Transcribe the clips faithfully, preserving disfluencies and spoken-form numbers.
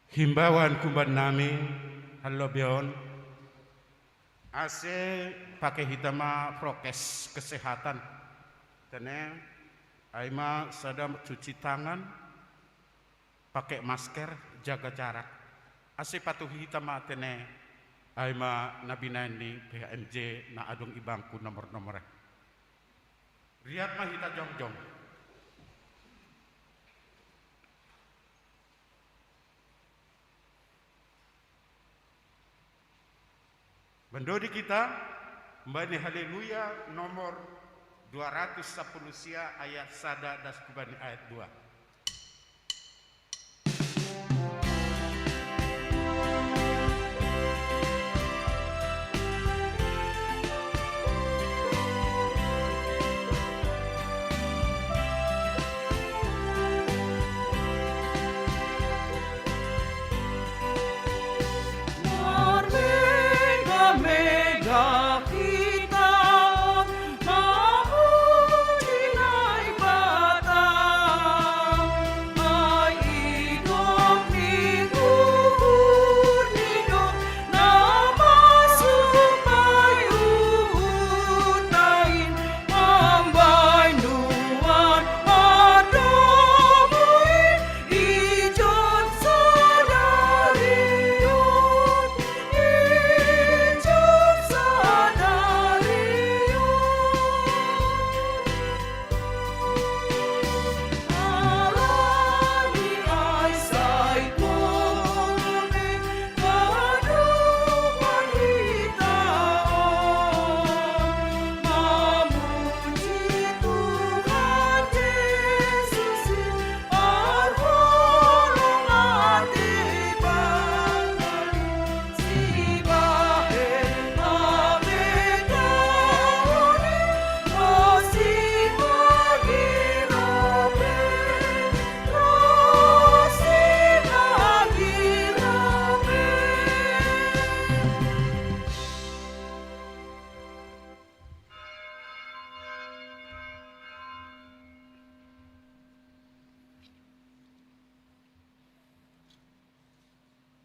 Himbauan kumbannami, hallobion, ase pake hita ma prokes kesehatan. Tene, ai ma sada cuci tangan, pake masker, jaga jarak. Ase patuhi hita ma tene, ai ma na binaen ni P H M J na adong i bangku nomor-nomor. Riap ma hita jongjong. Mandodi kita, mbani Haleluya nomor dua ratus sapuluh sia ayat sada das kubani ayat dua.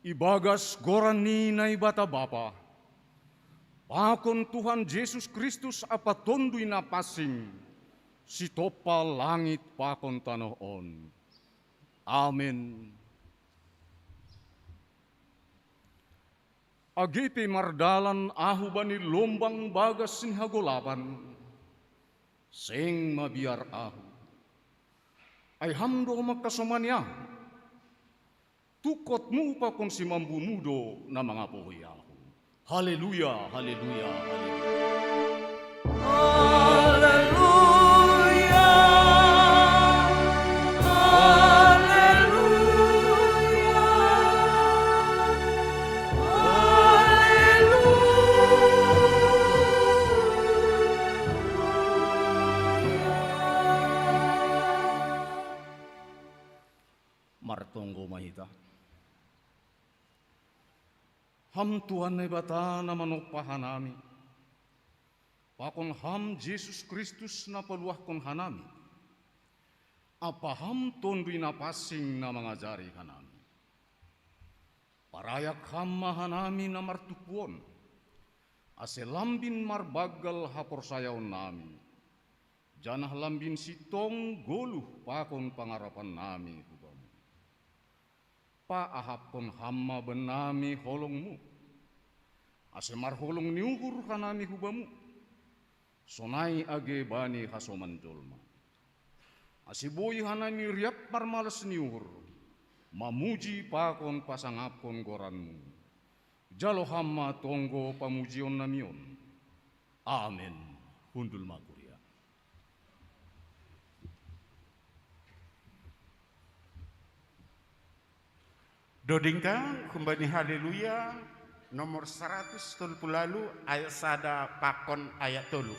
Ibagas goran ni Naibata Bapa, pakon Tuhan Jesus Kristus ampa Tonduy Napansing, sitompa langit pakon tanoh on. Amen. Age pe mardalan ahu bani lombang bagas ni hagolapan, seng mabiar ahu. Ai Ham do mangkasomani ahu. Tungkotmu pakon simambumu do na mangapohi ahu. Haleluya, haleluya, haleluya. Haleluya, haleluya, haleluya. Martonggo ma hita. Ham Tuhan Naibata na manompa hanami, pakon Ham Jesus Kristus na paluahkon hanami, ampa Ham Tonduy Napansing na mangajari hanami. Parayak Ham ma hanami na martumpu on, ase lambin marbanggal haporsayaonnami, janah lambin sintong goluh pakon pangarapannami hu Bamu. Paahapkon Ham ma bannami holong-Mu, ase marholong ni uhur hanami hu Bamu, sonai age bani hasoman jolma. Ase boi hanami riap marmalas ni uhur, mamuji pakon pasangapkon goran-Mu. Jalo Ham ma tonggo pamujionnami on. Amen. Hundul ma kuria. Dodingta, humbani Haleluya, nomor saratus tolu puluh ualu, ayat sada pakon ayat tolu.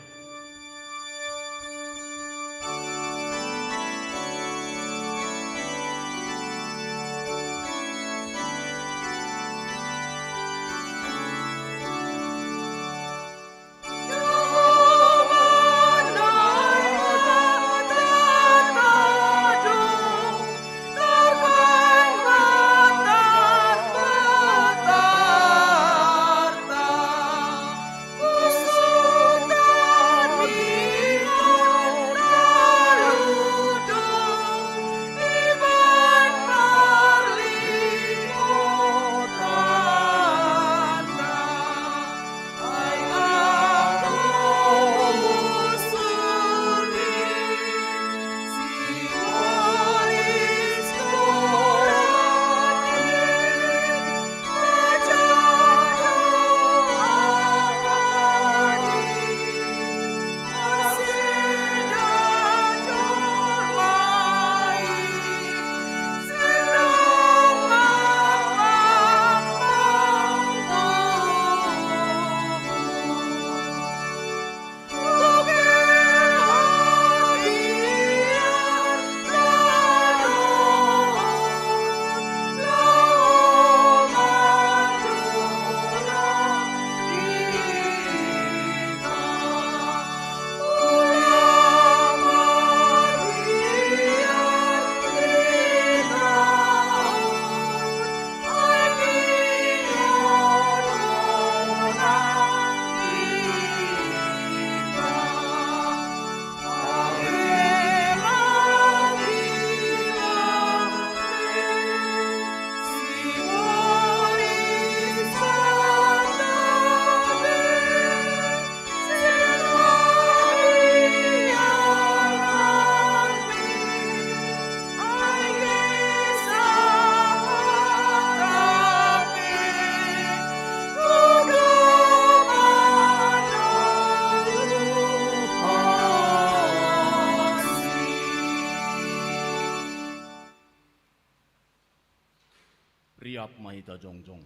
Riap ma hita jongjong.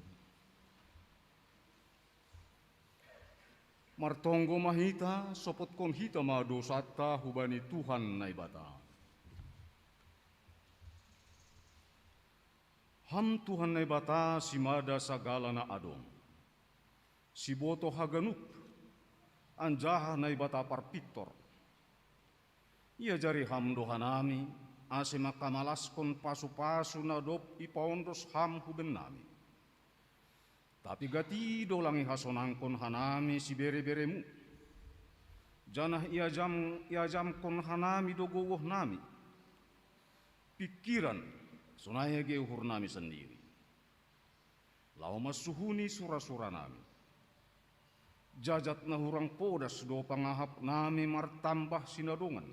Martonggo ma hita, sopotkon hita ma dosanta hubani Tuhan Naibata. Ham Tuhan Naibata, simada sagala na adong, siboto haganup, anjaha Naibata parpintor. Iajari Ham do hanami, ase mangkamalaskon pasu-pasu na dob ipaondos Ham hu bennami. Tapi gati do lang ihasonangkon hanami sibere-beremu, janah iajam, iajamkon hanami do gogohnami, pingkiran, sonai age uhurnami sandiri, laho mansuhuni sura-suranami. Jajat na hurang podas do pangahapnami martambah sinadongan,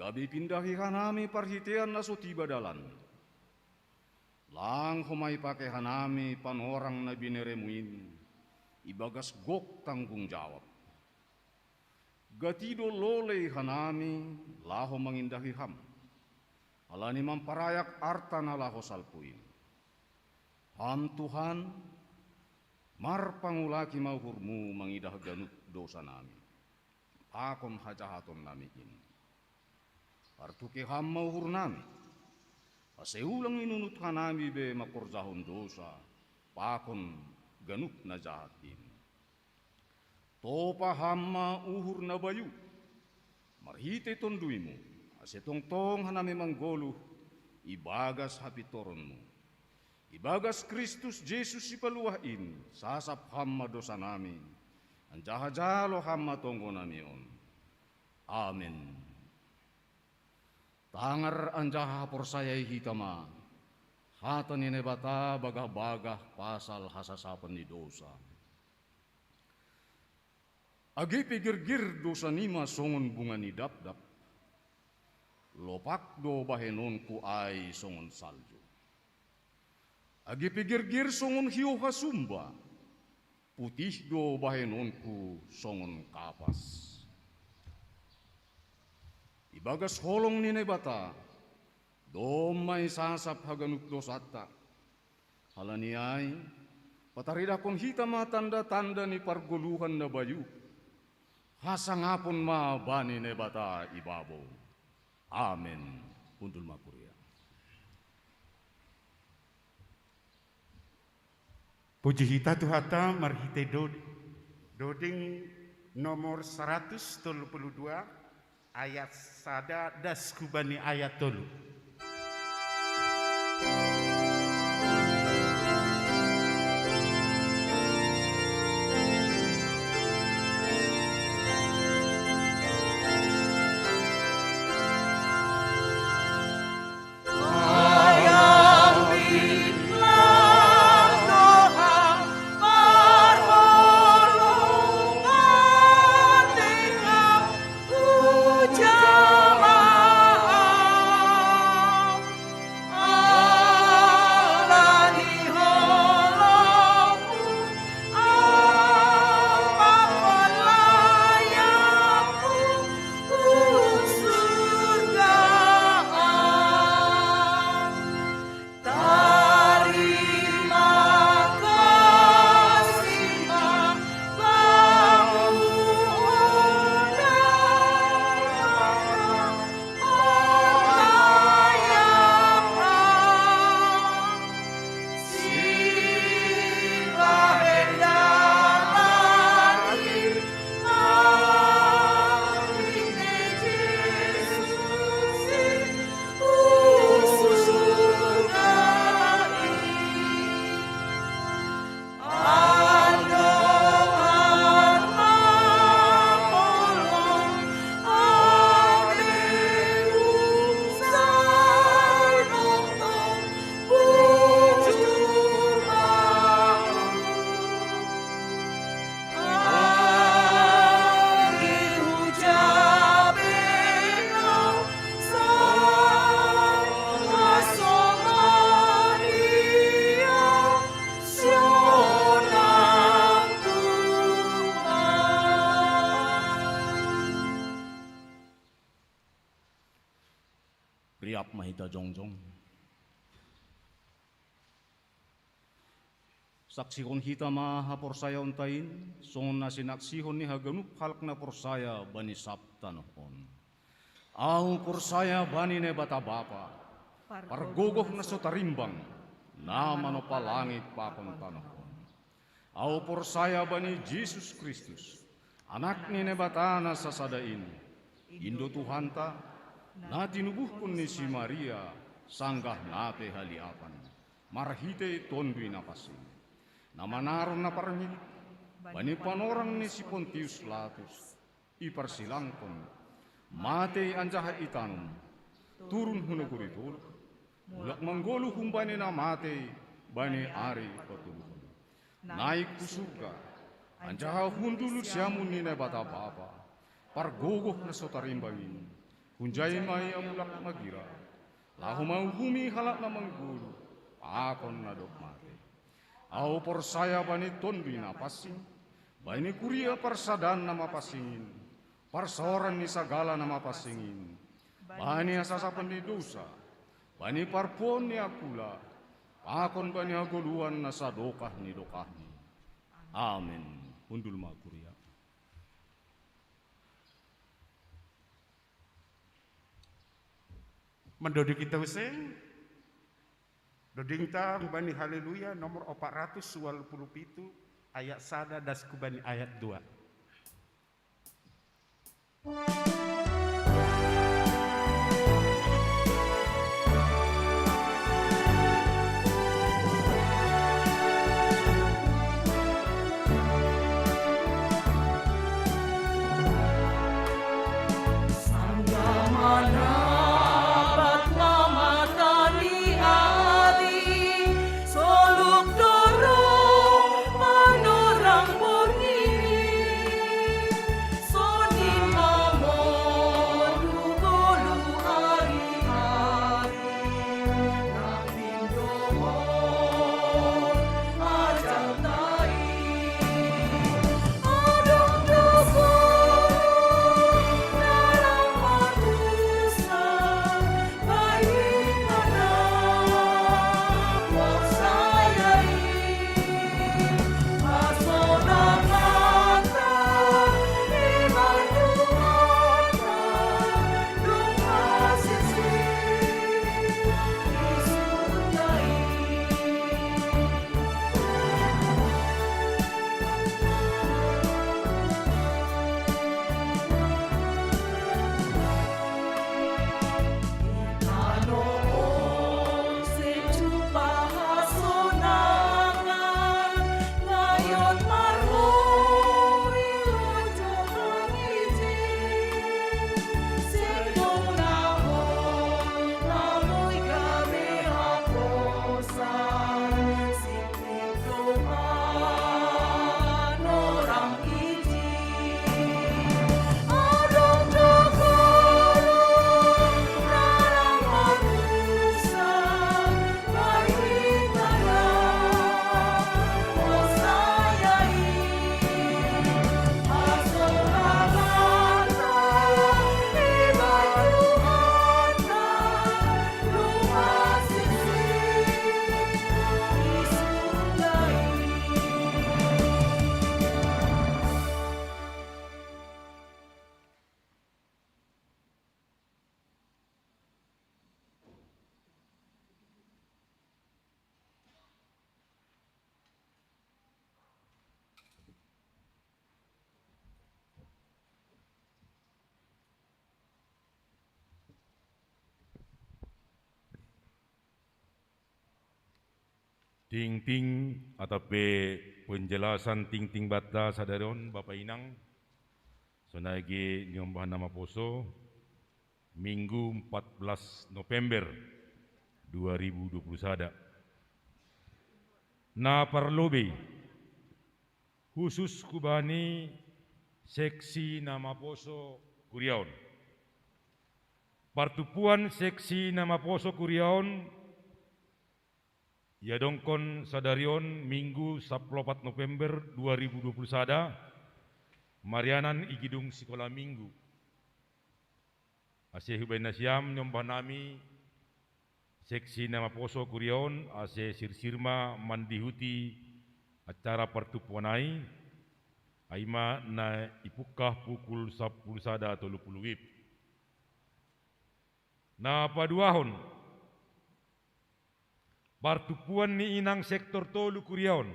gabe ipindahi hanami parhitean na so tiba dalan. Lang homa ipake hanami panorang na binereMu in ibagas gok tanggung jawab. Gati do lolei hanami laho mangindahi Ham, halani mamparayak arta na laho salpu in. Ham Tuhan, marpangulaki ma uhurMu mangidah ganup dosanami pakon hajahatonnami in. Partuke Ham ma uhurnami, ase ulang inunut hanami be mangkorjahon dosa pakon ganup na jahat in. Topa Ham ma uhur na bayu, marhitei TonduyMu, ase tongtong hanami manggoluh ibagas hapintoronMu. Ibagas Kristus Jesus Sipaluah in, sasap Ham ma dosanami, anjaha jalo Ham ma tonggonami on. Amen. Tangar anjaha porsayai hita ma hata ni Naibata bagah-bagah pasal hasasapan ni dosa. Age pe girgir dosanima songon bunga ni dapdap, lopak do bahenonku ai songon salju. Age pe girgir songon hiou hasumba, putih do bahenonku songon kapas. Ibagas holong ni Naibata, domma isasap haganup dosanta. Halani ai, pataridahkon hita ma tanda-tanda ni pargoluhan na bayu. Hasangapon ma bani Naibata ibabo. Amen. Hundul ma kuria. Puji hita Tuhanta marhitei do-, doding nomor saratus tolu puluh dua, ayat sada das hubani ayat tolu. Riap ma hita jongjong. Saksihon hita ma haporsayaonta in, songon na sinaksihon ni haganup halak na porsaya bani sab tanoh on. Ahu porsaya bani Naibata Bapa, pargogoh na so tarimbang, na manompa langit pakon tanoh on. Ahu porsaya bani Jesus Kristus, Anak ni Naibata na sasada in, Indo Tuhanta, na tinubuhkon ni si Maria, sanggah na pe haliapan, marhitei Tonduy Napansing, na manaron na parngit bani panorang ni si Pontius Latus, iparsilangkon, matei anjaha itanom, turun hu nagori toluh, mulak manggoluh humbani na matei bani ari patoluhon, naik hu surga, anjaha hundul siamun ni Naibata Bapa, pargogoh na so tarimbang in, hunjai ma ia mulak magira, laho mauhumi halak na manggoluh pakon na dob matei. Ahu porsaya bani Tonduy Napansing, bani kuria parsadaan na mapansing in, parsaoran ni sagala na mapansing in, bani hasasapan ni dousa, bani parpuon ni angkula, pakon bani hagoluhan na sadokah ni dokahni. Amen. Hundul ma kuria. Mandoding hita use, dodingta humbani Haleluya nomor opat ratus walu puluh pitu, ayat sada das humbani ayat dua. Tingting atau pe penjelasan tingting banta sadari on, Bapa Inang, sonai ge niombah na maposo, Minggu empat belas November dua ribu dua puluh sada. Na parlobei, khusus hubani seksi na maposo kuria on. Partumpuan seksi na maposo kuria on iadongkon sadari on Minggu saplopat November dua ribu dua puluh sada, marianan i gedung Sikola Minggu. Ase hubaen nasiam niombah nami seksi na maposo kuria on, ase sirsir ma mandihuti Acara partumpuan ai, ai ma na ipungkah pukul sampulu sada tolu pulu wib. Na paduahon, partumpuan ni inang sektor tolu kuria on,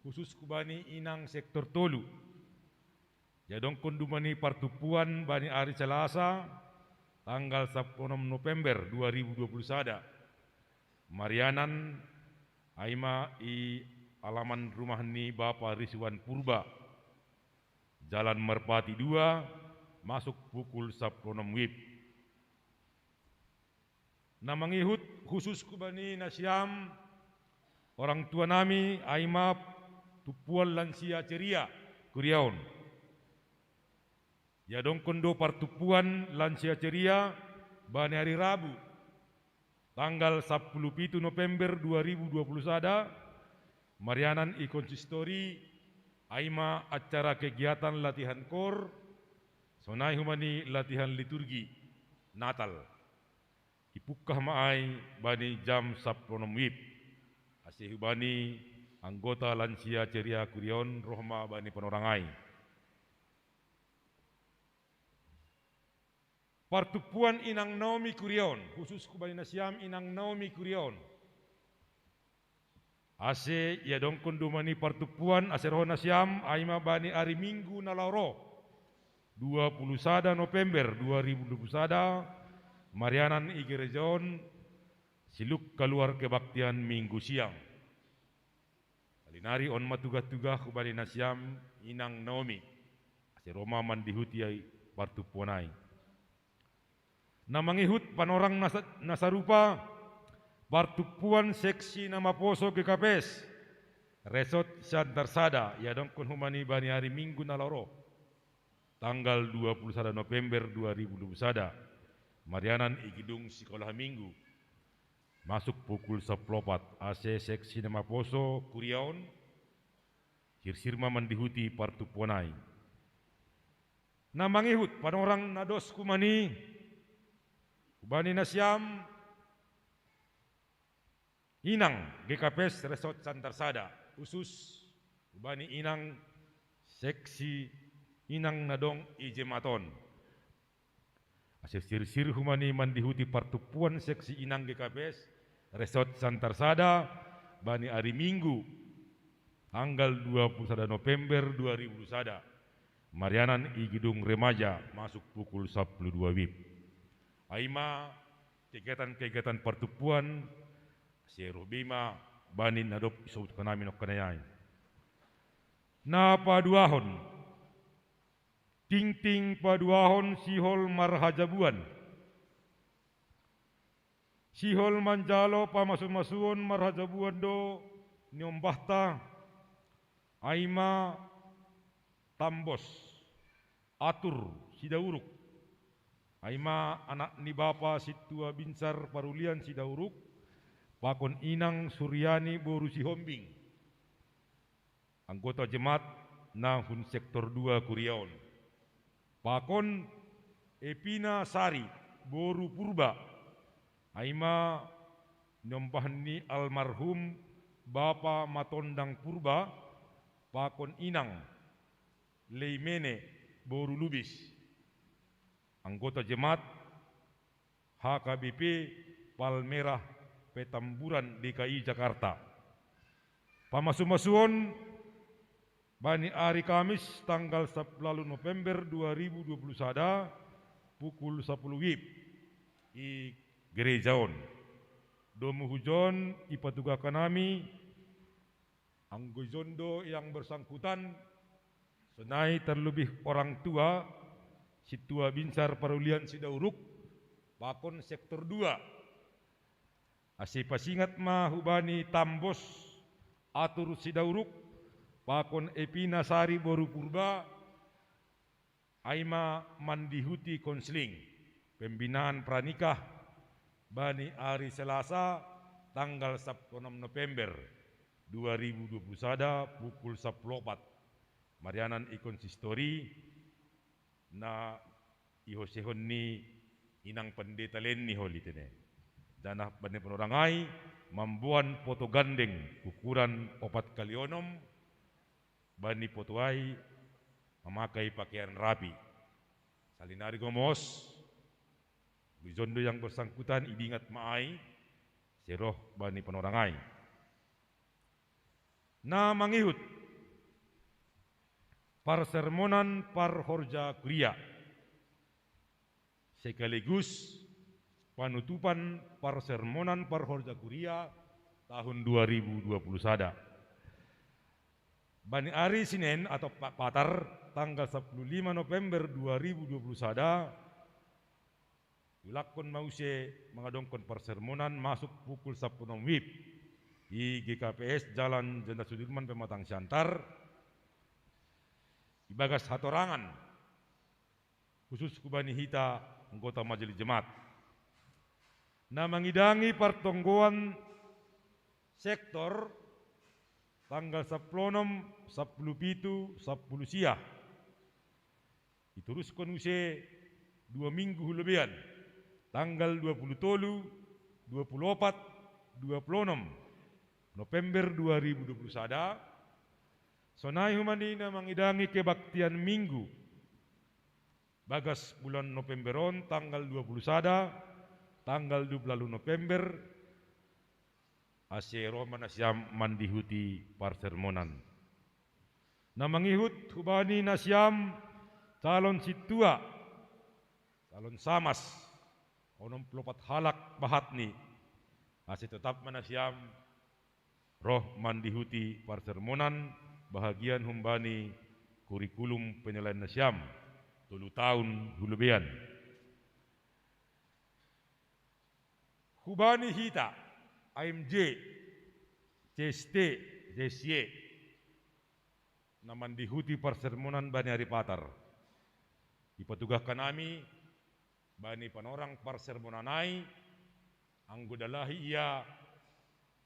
khusus hubani inang sektor tolu. Iadongkon do ma ni partumpuan bani ari Selasa, tanggal sampulu onom November dua ribu dua pulu sada. Marianan ai ma i alaman rumah ni Bapa Risuan Purba, Jalan Merpati dua, masuk pukul sampulu onom wib. Na mangihut khusus hubani nasiam orang tua nami, ai ma tumpuan lansia ceria kuria on. Iadongkon do partumpuan lansia ceria bani ari Rabu, tanggal sampulu pitu November dua ribu dua pulu sada, marianan i konsistori, ai ma acara kegiatan latihan kor, sonai hubani latihan liturgi Natal. Ipungkah ma ai bani jam sampulu onom wib. Ase hubani anggota lansia ceria kuria on roh ma bani panorang ai. Partumpuan inang Naomi kuria on, khusus hubani nasiam inang Naomi kuria on. Ase iadongkon do ma ni partumpuan ase roh nasiam, ai ma bani ari Minggu na laho ro, dua pulu sada November dua ribu dua pulu sada, marianan i gereja on, siluk kaluar kebaktian Minggu siang. Salinari on ma tugah-tugah hubani nasiam inang Naomi, ase roh ma mandihuti ai partumpuan ai. Na mangihut panorang na sa-, na sarupa, partumpuan seksi na maposo G K P S, Resort Siantar Sada, iadongkon hubani bani ari Minggu na laho ro, tanggal dua pulu sada November dua ribu dua pulu sada, marianan i gedung Sikolah Minggu, masuk pukul sampulu opat. Ase seksi na maposo kuria on, sirsir ma mandihuti partumpuan ai. Na mangihut panorang na dos hubani, hubani nasiam inang G K P S Resort Siantar Sada, khusus hubani inang seksi inang na dong i jemaat on. Ase sirsir hubani mandihuti partumpuan seksi inang G K P S Resort Siantar Sada bani ari Minggu, tanggal dua pulu sada November dua ribu dua pulu sada, marianan i gedung remaja, masuk pukul sampulu dua wib. Ai ma kegiatan-kegiatan partumpuan, ase roh be ma bani na dob isobuthon hami nongkan ai. Na paduahon, tingting paduahon sihol marhajabuan. Sihol manjalo pamasu-masuon marhajabuan do niombahta, ai ma Tambos Atur Sidauruk, ai ma anak ni bapa Sintua Binsar Parulian Sidauruk, pakon inang Suryani boru Sihombing, anggota jemaat na hun sektor dua kuria on. Pakon Epina Sari boru Purba, ai ma niombah ni almarhum Bapa Matondang Purba, pakon inang Leimene boru Lubis, anggota jemaat H K B P Palmerah Petamburan D K I Jakarta. Pamasu-masuon bani ari Kamis tanggal sampulu ualu November dua ribu dua pulu sada pukul sampulu wib i gereja on. Domu hujon ipatugahkan hami, anggo ijon do yang bersangkutan, sonai terlebih orang tua Sintua Binsar Parulian Sidauruk, pakon sektor dua. Ase pasingat ma hubani Tambos Atur Sidauruk, pakon Epina Sari boru Purba, ai ma mandihuti konseling, pembinaan pranikah, bani ari Selasa tanggal sampulu onom November dua ribu dua pulu sada pukul sampulu opat. Marianan i konsistori na ihosehon ni inang pendeta Lenny holi tene. Janah bani panorang ai, mamboan poto gandeng ukuran opat kali onom, bani poto ai mamakai pakean rapi. Salinari gomos, bijondo yang bersangkutan idingat ma ai, seroh bani panorang ai. Na mangihut parsermonan parhorja kuria sekaligus panutupan parsermonan parhorja kuria tahun dua ribu dua puluh sada. Bani ari Sinen atau Patar, tanggal sepuluh lima November dua ribu dua puluh sada, ulakkon mause mangadongkon parsermonan masuk pukul sapuluh onom wib i G K P S Jalan Jenderal Sudirman Pematang Siantar, ibagas hatorangan khusus hubani hita anggota Majelis Jemaat. Na mangidangi partonggoan sektor tanggal sapuluh onom, sapuluh pitu, sapuluh sia, ituruskon use dua minggu hulobean, tanggal dua puluh tolu, dua puluh opat, dua puluh onom November dua ribu dua puluh sada, sonai hubani na mangidangi kebaktian minggu bagas bulan November on, tanggal dua puluh sada, tanggal dua puluh November, ase ro ma nasiam mandihuti parsermonan. Na mangihut hubani nasiam calon sintua, calon samas, onom puluh opat halak bahatni, ase totap ma nasiam roh mandihuti parsermonan, bahagian humbani kurikulum penilaian nasiam tolu taon hulobean. Hubani hita A M J, C S T, C S Y na mandihuti parsermonan bani ari Patar, ipatugahkan hami bani panorang parsermonan ai, anggo dalahi ia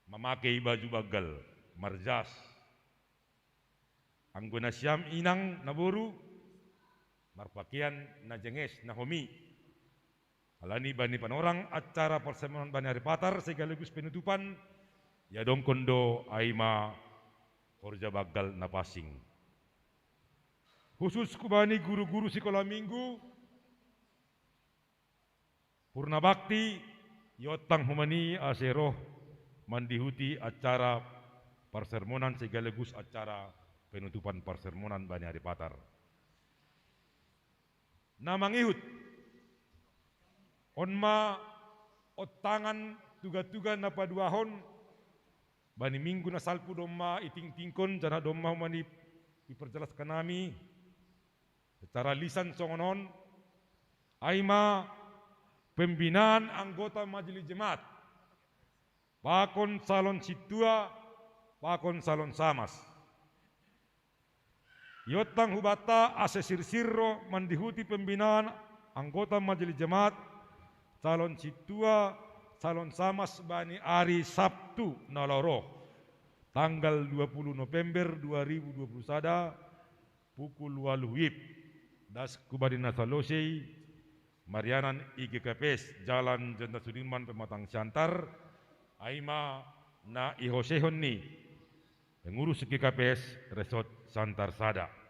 mamakei baju banggal, marjas. Anggo nasiam inang naboru, marpakean na jenges, na homi. Alani bani panorang acara parsermonan bani ari Patar sekaligus penutupan, iadongkon do ai ma horja banggal na pansing. Khusus hubani guru-guru sikola minggu, purna bakti, iontang hubani ase roh mandihuti acara parsermonan sekaligus acara penutupan parsermonan bani ari Patar. Na mangihut, on ma ontangan tuga-tuga na paduahon, bani minggu na salpu domma itingtingkon, janah domma hubani iperjelaskan hami secara lisan songon on, ai ma pembinaan anggota Majelis Jemaat, pakon calon sintua, pakon calon samas. Iontang hubanta ase sirsir ro mandihuti pembinaan anggota Majelis Jemaat, calon sintua, calon samas bani ari Sabtu na laho ro, tanggal dua puluh November dua ribu dua puluh sada, pukul ualuh wib, das hubani na salosei marianan i G K P S Jalan Jenderal Sudirman Pematang Siantar, ai ma na ihosehon ni pengurus G K P S Resort Siantar Sada.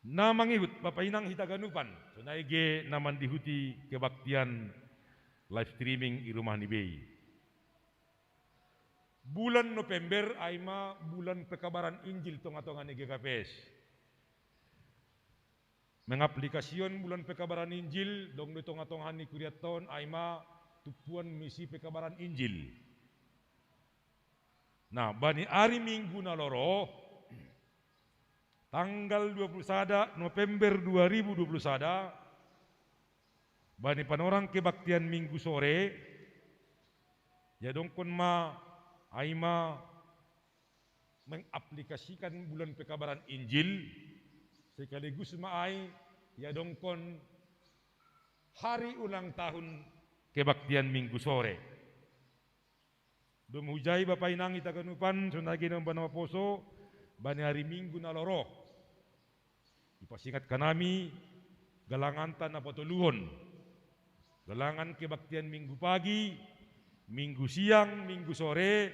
Na mangihut, Bapa Inang hita ganupan, sonai ge na mandihuti kebaktian live streaming i rumah ni bei. Bulan November ai ma bulan pekabaran Injil tonga-tonga ni G K P S. Mengaplikasihon bulan pekabaran Injil, dong do tonga-tonga ni kurianta on, ai ma tumpuan misi pekabaran Injil. Nah, bani ari Minggu na laho ro, tanggal dua puluh sada November dua ribu dua puluh sada, bani panorang kebaktian Minggu sore, iadongkon ma ai ma mengaplikasikan bulan pekabaran Injil, sekaligus ma ai iadongkon hari ulang tahun kebaktian Minggu sore. Dong hujai Bapa Inang hita ganupan, sonai ge na umbahen na maposo, bani ari Minggu na laho ro, ipasingatkan hami galanganta na patoluhon. Galangan kebaktian Minggu pagi, Minggu siang, Minggu sore,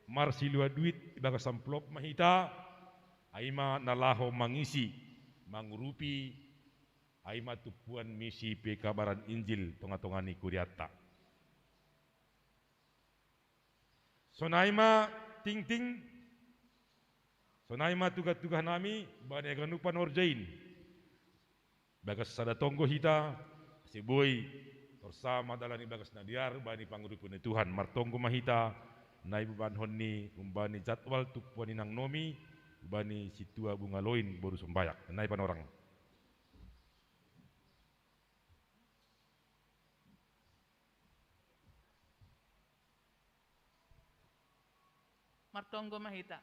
marsilua duit ibagas amplop ma hita, ai ma na laho mangisi, mangurupi, ai ma tumpuan misi pekabaran Injil tonga-tonga ni kuriatta. Sonai ma tingting, sonai ma tuga-tuga nami bani haganupan horja in. Bagas sada tonggo hita, ase boi, torsa madalani bagas na dear bani pangurupion ni Tuhan, martonggo ma hita, na ibabanhon ni umbani jadwal tumpuan ni nang nomi, umbani sintua Bungaloin boru Sombayak, nai panorang. Martonggo ma hita.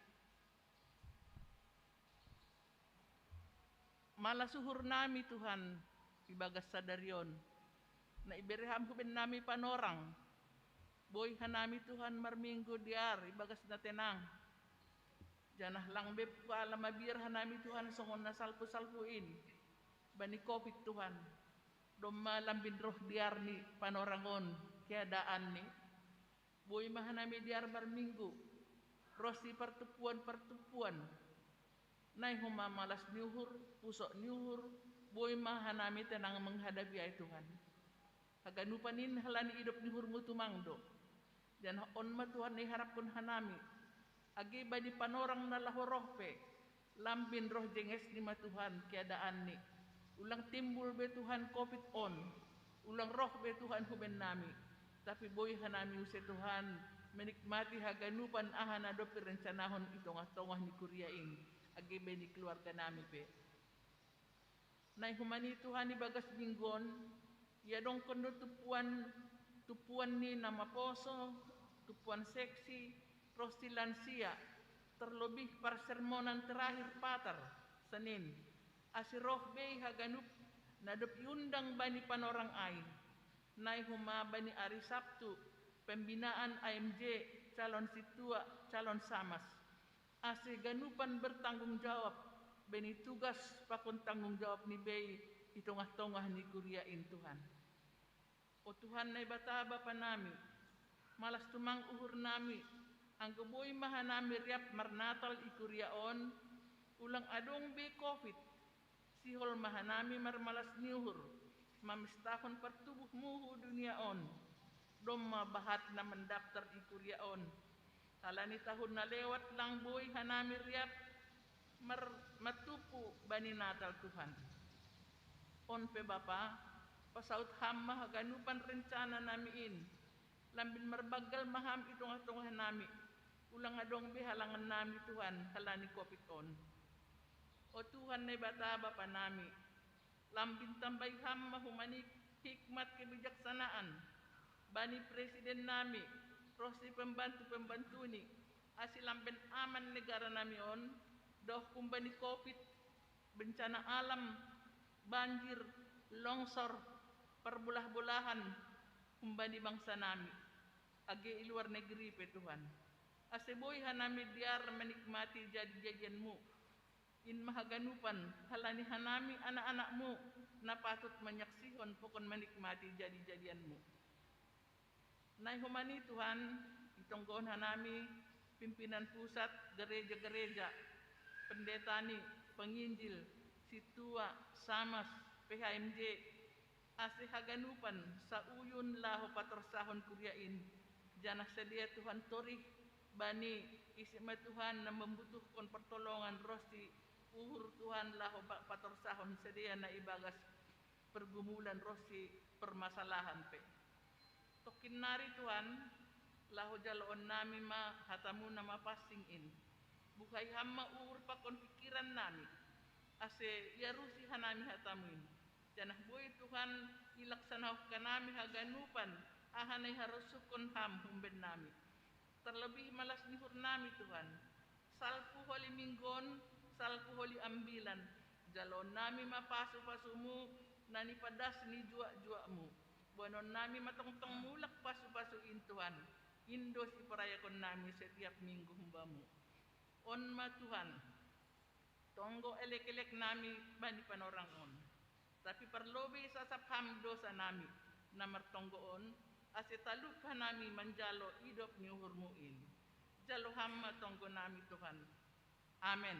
Malas uhur nami Tuhan, ibagas sadari on, na ibere Ham huben nami panorang, boi hanami Tuhan marminggu dear ibagas na tenang. Janah lang be pala mabiar hanami Tuhan songon na salpu-salpu in, bani covid Tuhan. Domma lambin roh dear ni panorang on, keadaan ni. Boi ma hanami dear marminggu, ronsi partumpuan-partumpuan. Nai homa malas ni uhur, pusok ni uhur, boi ma hanami tenang menghadapi ai Tuhan. Haganupan in halani idop ni uhurmu tumang do. Janah on ma Tuhan na iharaphon hanami. Age bani panorang na laho roh pe, lambin roh jenges ni ma Tuhan keadaan ni. Ulang timbul be Tuhan covid on, ulang roh be Tuhan huben nami. Tapi boi hanami use Tuhan, menikmati haganupan aha na dope rencanahon i tongah-tongah ni kuria in, age bani keluarga nami pe. Nai homa ni Tuhan ibagas minggu on, iadongkon do tumpuan, tumpuan ni na maposo, tumpuan seksi, ronsi lansia, terlebih parsermonan terakhir Pater, Senin, ase roh be haganup na dob iundang bani panorang ai, nai homa bani ari Sabtu, pembinaan A M J, calon sintua, calon samas. Ase ganupan bertanggung jawab, bani tugas pakon tanggung jawab ni bei i tongah-tongah ni kuria in Tuhan. O Tuhan Naibata Bapa nami, malas tumang uhur nami, anggo boi ma hanami riap marnatal i kuria on, ulang adong be covid, sihol ma hanami marmalas ni uhur, mamestahon partubuhmu hu dunia on, domma bahat na mandaptar i kuria on. Halani tahun na lewat lang boi hanami riap mar-, martumpu bani Natal Tuhan. On pe Bapa, pasaut Ham ma haganupan rencana nami in, lambin marbanggal ma Ham i tongah-tongah nami, ulang adong be halangan nami Tuhan halani covid on. O Tuhan Naibata Bapa nami, lambin tambai Ham ma humanik hikmat kebijaksanaan, bani presiden nami, ronsi pembantu-pembantuni, ase lamben aman negara nami on, dohot humbani covid, bencana alam, banjir, longsor, parbolah-bolahan, humbani bangsa nami, age i luar negeri pe Tuhan. Ase boi hanami dear menikmati jadi-jadianmu. In ma haganupan, halani hanami anak-anakmu, na patut manyaksihon pakon menikmati jadi-jadianmu. Nai homa ni Tuhan, itonggohon hanami, pimpinan pusat, gereja-gereja, pendeta ni, penginjil, sintua, samas, P H M J, ase haganupan sauyun laho patorsahon kuria in, janah sidea Tuhan torih, bani ise ma Tuhan na membutuhkon pertolongan ronsi uhur Tuhan laho pa-, patorsahon sidea na ibagas pergumulan ronsi permasalahan pe. Tongkin nari Tuhan, laho jaloon nami ma hatamu na mapansing in. Buhai Ham ma uhur pakon pingkiran nami, ase iarusi hanami hatamu in. Janah boi Tuhan, ilaksanahon hanami haganupan, aha na iharosuhkon Ham humben nami. Terlebih malas ni uhur nami Tuhan. Salpu holi minggu on, salpu holi ambilan. Jaloon nami ma pasu-pasumu, na nipadas ni juak-juakmu. Boanon nami ma tongtong mulak pasu-pasu in Tuhan. In do siparayakon nami setiap minggu humbamu. On ma Tuhan, tonggo elek-elek nami bani panorang on. Tapi parlobei sasap Ham dosa nami. Na martonggo on, ase talup hanami manjalo idop ni uhurmu in. Jalo Ham ma tonggo nami, Tuhan. Amen.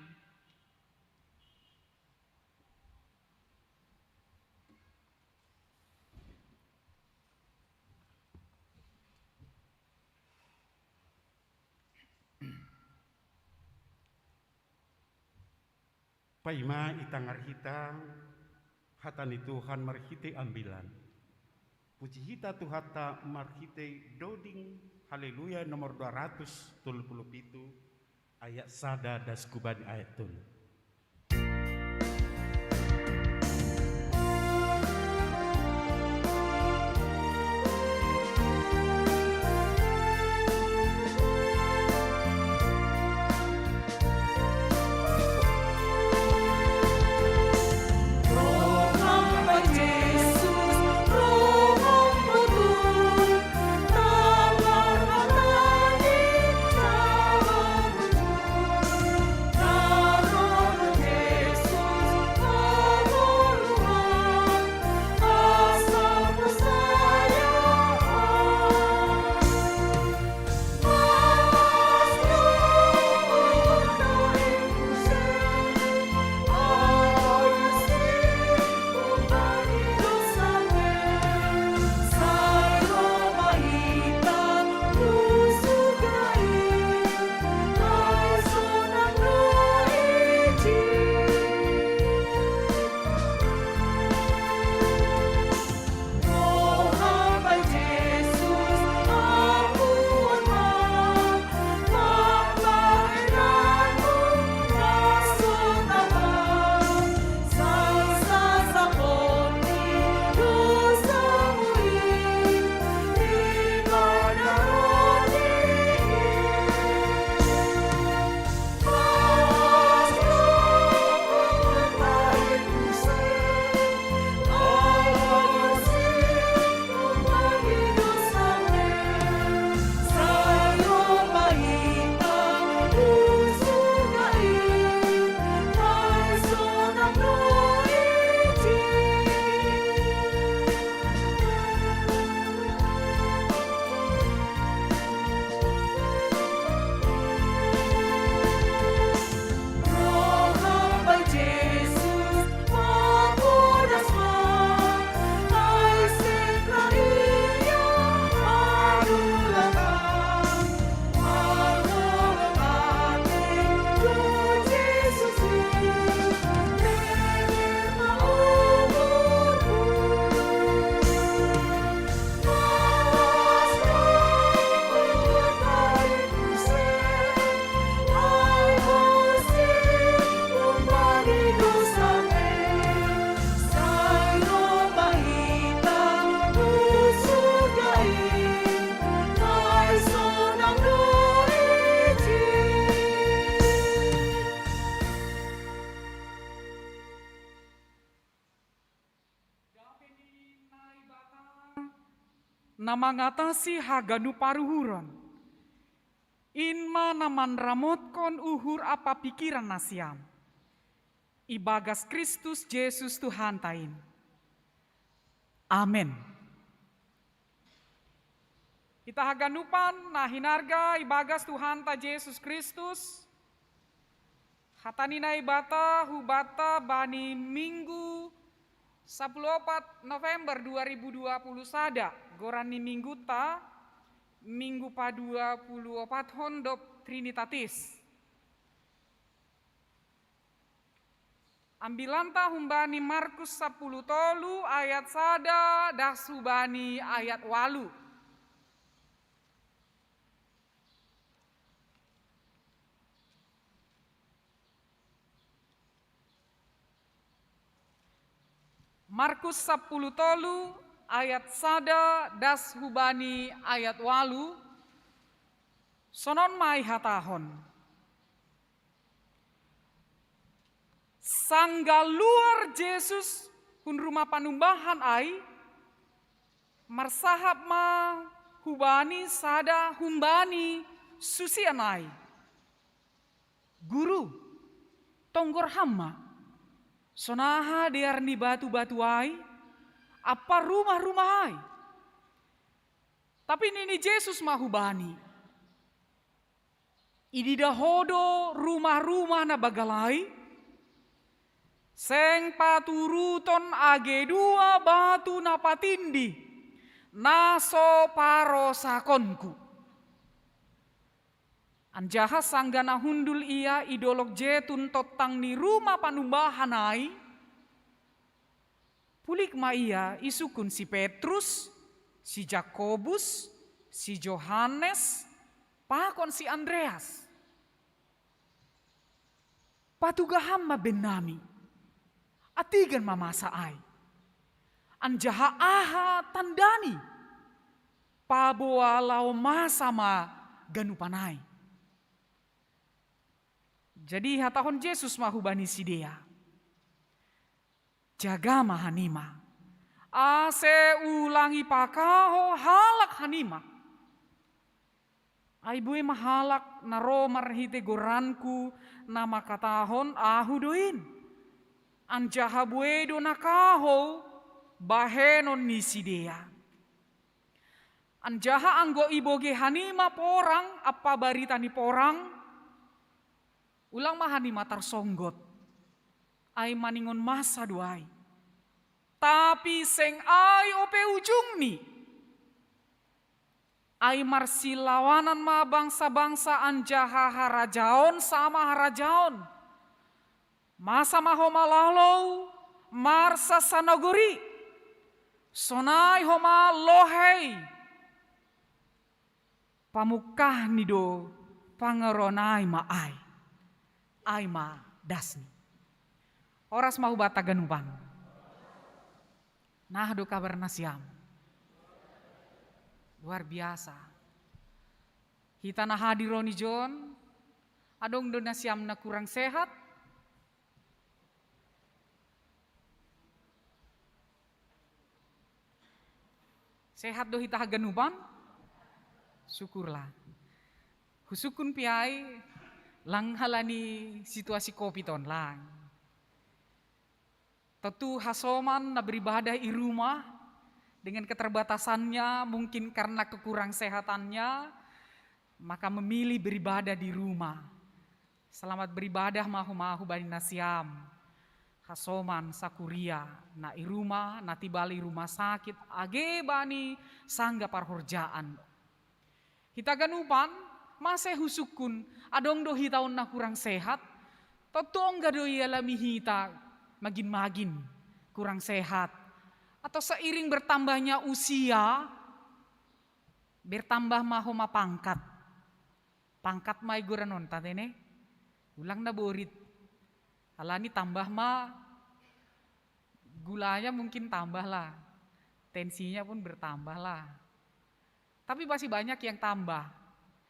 Paima ita ngarhita hata ni Tuhan marhitei ambilan. Puji hita Tuhanta marhitei doding Haleluya nomor dua ratus tolu puluh pitu, ayat sada das hubani ayat tolu. Na mangatasi haganup paruhuron. In ma na manramotkon uhur ampa pingkiran nasiam. Ibagas Kristus Jesus Tuhanta in. Amen. Hita haganupan na hinarga ibagas Tuhanta Jesus Kristus, hata ni Naibata hubanta bani Minggu sapuluh opat November dua ribu dua puluh sada, goran ni mingguta, Minggu padua puluh opathon dob Trinitatis. Ambilanta humbani Markus sapuluh tolu ayat sada das hubani ayat walu. Markus sapuluh tolu ayat sada das hubani ayat walu, sonon ma ihatahon. Sanggah luar Jesus hun rumah panumbahan ai, marsahap ma hubani sada humbani susian ai. Guru, tonggor Ham ma, sonaha dear ni batu-batu ai, ampa rumah-rumah ai. Tapi nini Jesus ma hubani, "Idida ho do rumah-rumah na bagala i? Seng paturuton age dua batu na patindi, na so parosakonku." Anjaha sanggah na hundul ia i dolok Jetun tontang ni rumah panumbahan ai, pulik ma ia isungkun si Petrus, si Jakobus, si Johanes, pakon si Andreas. "Patuga ham ma bennami, atigan ma masa ai. Anjaha aha tandani, paboa laho masa ma ganupan ai?" Jadi ihatahon Jesus ma hubani sidea, "Jaga ma hanima, ase ulang ipakaho halak hanima. Ai buei ma halak na ro marhitei goranku na mangkatahon, 'Ahu do in.' Anjaha buei do na kahou bahenon ni sidea. Anjaha anggo ibogei hanima porang ampa barita ni porang, ulang ma hanima tarsonggot, ai maningon masa do ai. Tapi seng ai ope ujungni. Ai marsilawanan ma bangsa-bangsa anjaha harajaon sama harajaon. Masa ma homa lalou, marsa sanogori, sonai homa lohei. Pamungkahni do pangaruan ai ma ai, ai ma dasni." Horas ma hubanta ganupan. Nah do kabar nasiam. Luar biasa. Hita na hadir on i jon, adong do nasiam na kurang sehat? Sehat do hita haganupan? Syukurlah. Husungkun pe ai, lang halani situasi covid on lang. Tontu hasoman na beribadah i rumah, dengan keterbatasannya, mungkin karena kekurang sehatannya, maka memilih beribadah di rumah. Selamat beribadah ma homa hubani nasiam hasoman sakuria, na i rumah, na tibal i rumah sakit, age bani sanggah parhorjaan. Hita ganupan, mase husungkun, adong do hita on na kurang sehat? Tontu ongga do ialami hita magin-magin kurang sehat. Atau seiring bertambahnya usia, bertambah ma homa pangkat. Pangkat ma i goranonta tene, ulang na borit. Alani tambah ma gulanya, mungkin tambah lah. Tensinya pun bertambah lah. Tapi masih banyak yang tambah,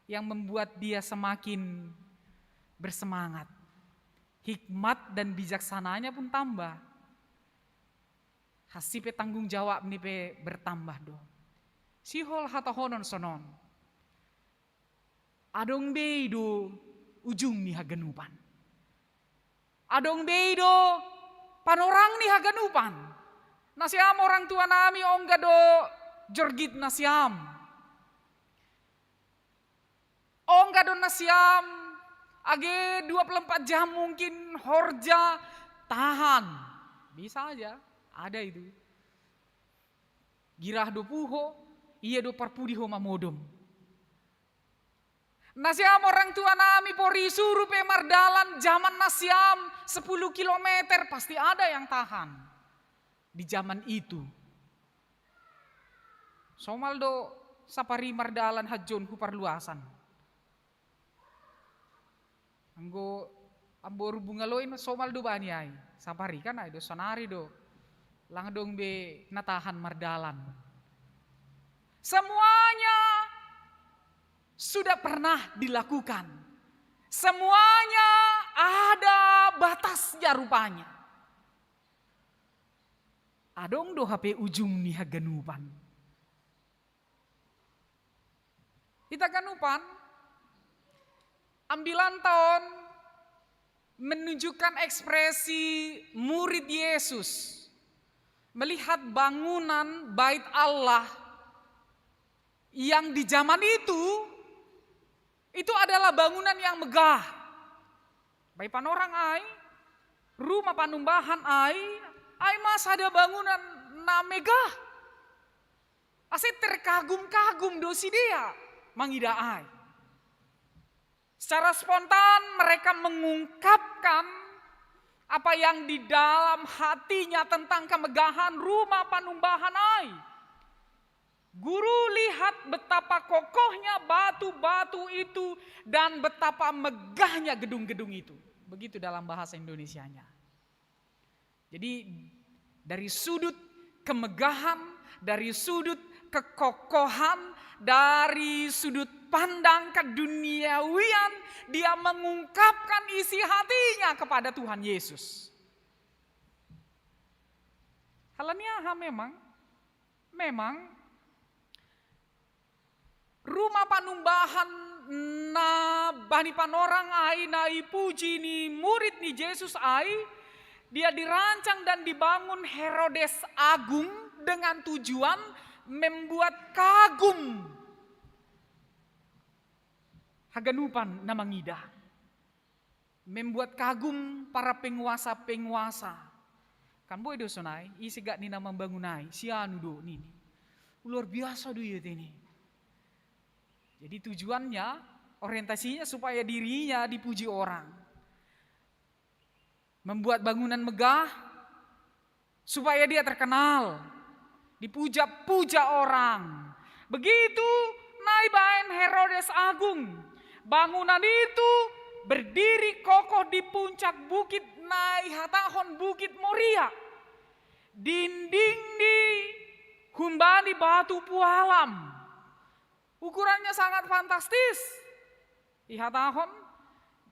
yang membuat dia semakin bersemangat. Hikmat dan bijaksananya pun tambah. Hasi pe tanggung jawab ni pe bertambah do. Sihol hatahonon sonon. Adong be i do ujung ni haganupan. Adong be i do panorang ni haganupan. Nasiam orang tua nami, ongga do jorgit nasiam. Ongga do nasiam, age dua puluh empat jam mungkin horja, tahan. Bisa aja, ada itu. Girah do puho, ia do parpudi homa modom. Nasiam orang tua nami, pori suru pe mardalan, zaman nasiam sepuluh kilometer pasti ada yang tahan di zaman itu. Somal do sapari mardalan hajon hu parluasan. Anggo amboru Bunga Loin somal do bani ai. Sapari kan ai do, sonari do. Lang dong be na tahan mardalan. Semuanya sudah pernah dilakukan. Semuanya ada batasnya rupanya. Adong do hape ujung ni haganupan. Hita ganupan, ambilanta on menunjukkan ekspresi murid Yesus melihat bangunan Bait Allah Yang di zaman itu, itu adalah bangunan yang megah. Bai panorang ai, rumah panumbahan ai, ai masa ada bangunan na megah. Ase terkagum-kagum do sidea mangida ai. Secara spontan mereka mengungkapkan apa yang di dalam hatinya tentang kemegahan rumah panumbahan ai. Guru, lihat betapa kokohnya batu-batu itu dan betapa megahnya gedung-gedung itu. Begitu dalam bahasa Indonesianya. Jadi dari sudut kemegahan, dari sudut kekokohan, dari sudut pandang keduniawian, dia mengungkapkan isi hatinya kepada Tuhan Yesus. Halaniaha memang, memang rumah panumbahan na bani panorang ai na ipuji ni murid ni Jesus ai, dia dirancang dan dibangun Herodes Agung dengan tujuan membuat kagum haganupan na mangida, membuat kagum para penguasa-penguasa. Kan boy do sonai, ise gak ni na mambangun ai, si anu do nini. Luar biasa do ia ini. Jadi tujuannya, orientasinya supaya dirinya dipuji orang. Membuat bangunan megah supaya dia terkenal, dipuja-puja orang. Begitu nai baen Herodes Agung. Bangunan itu berdiri kokoh di puncak bukit nai hatahon Bukit Moria. Dinding ni humbani batu pualam. Ukurannya sangat fantastis. Ihatahon,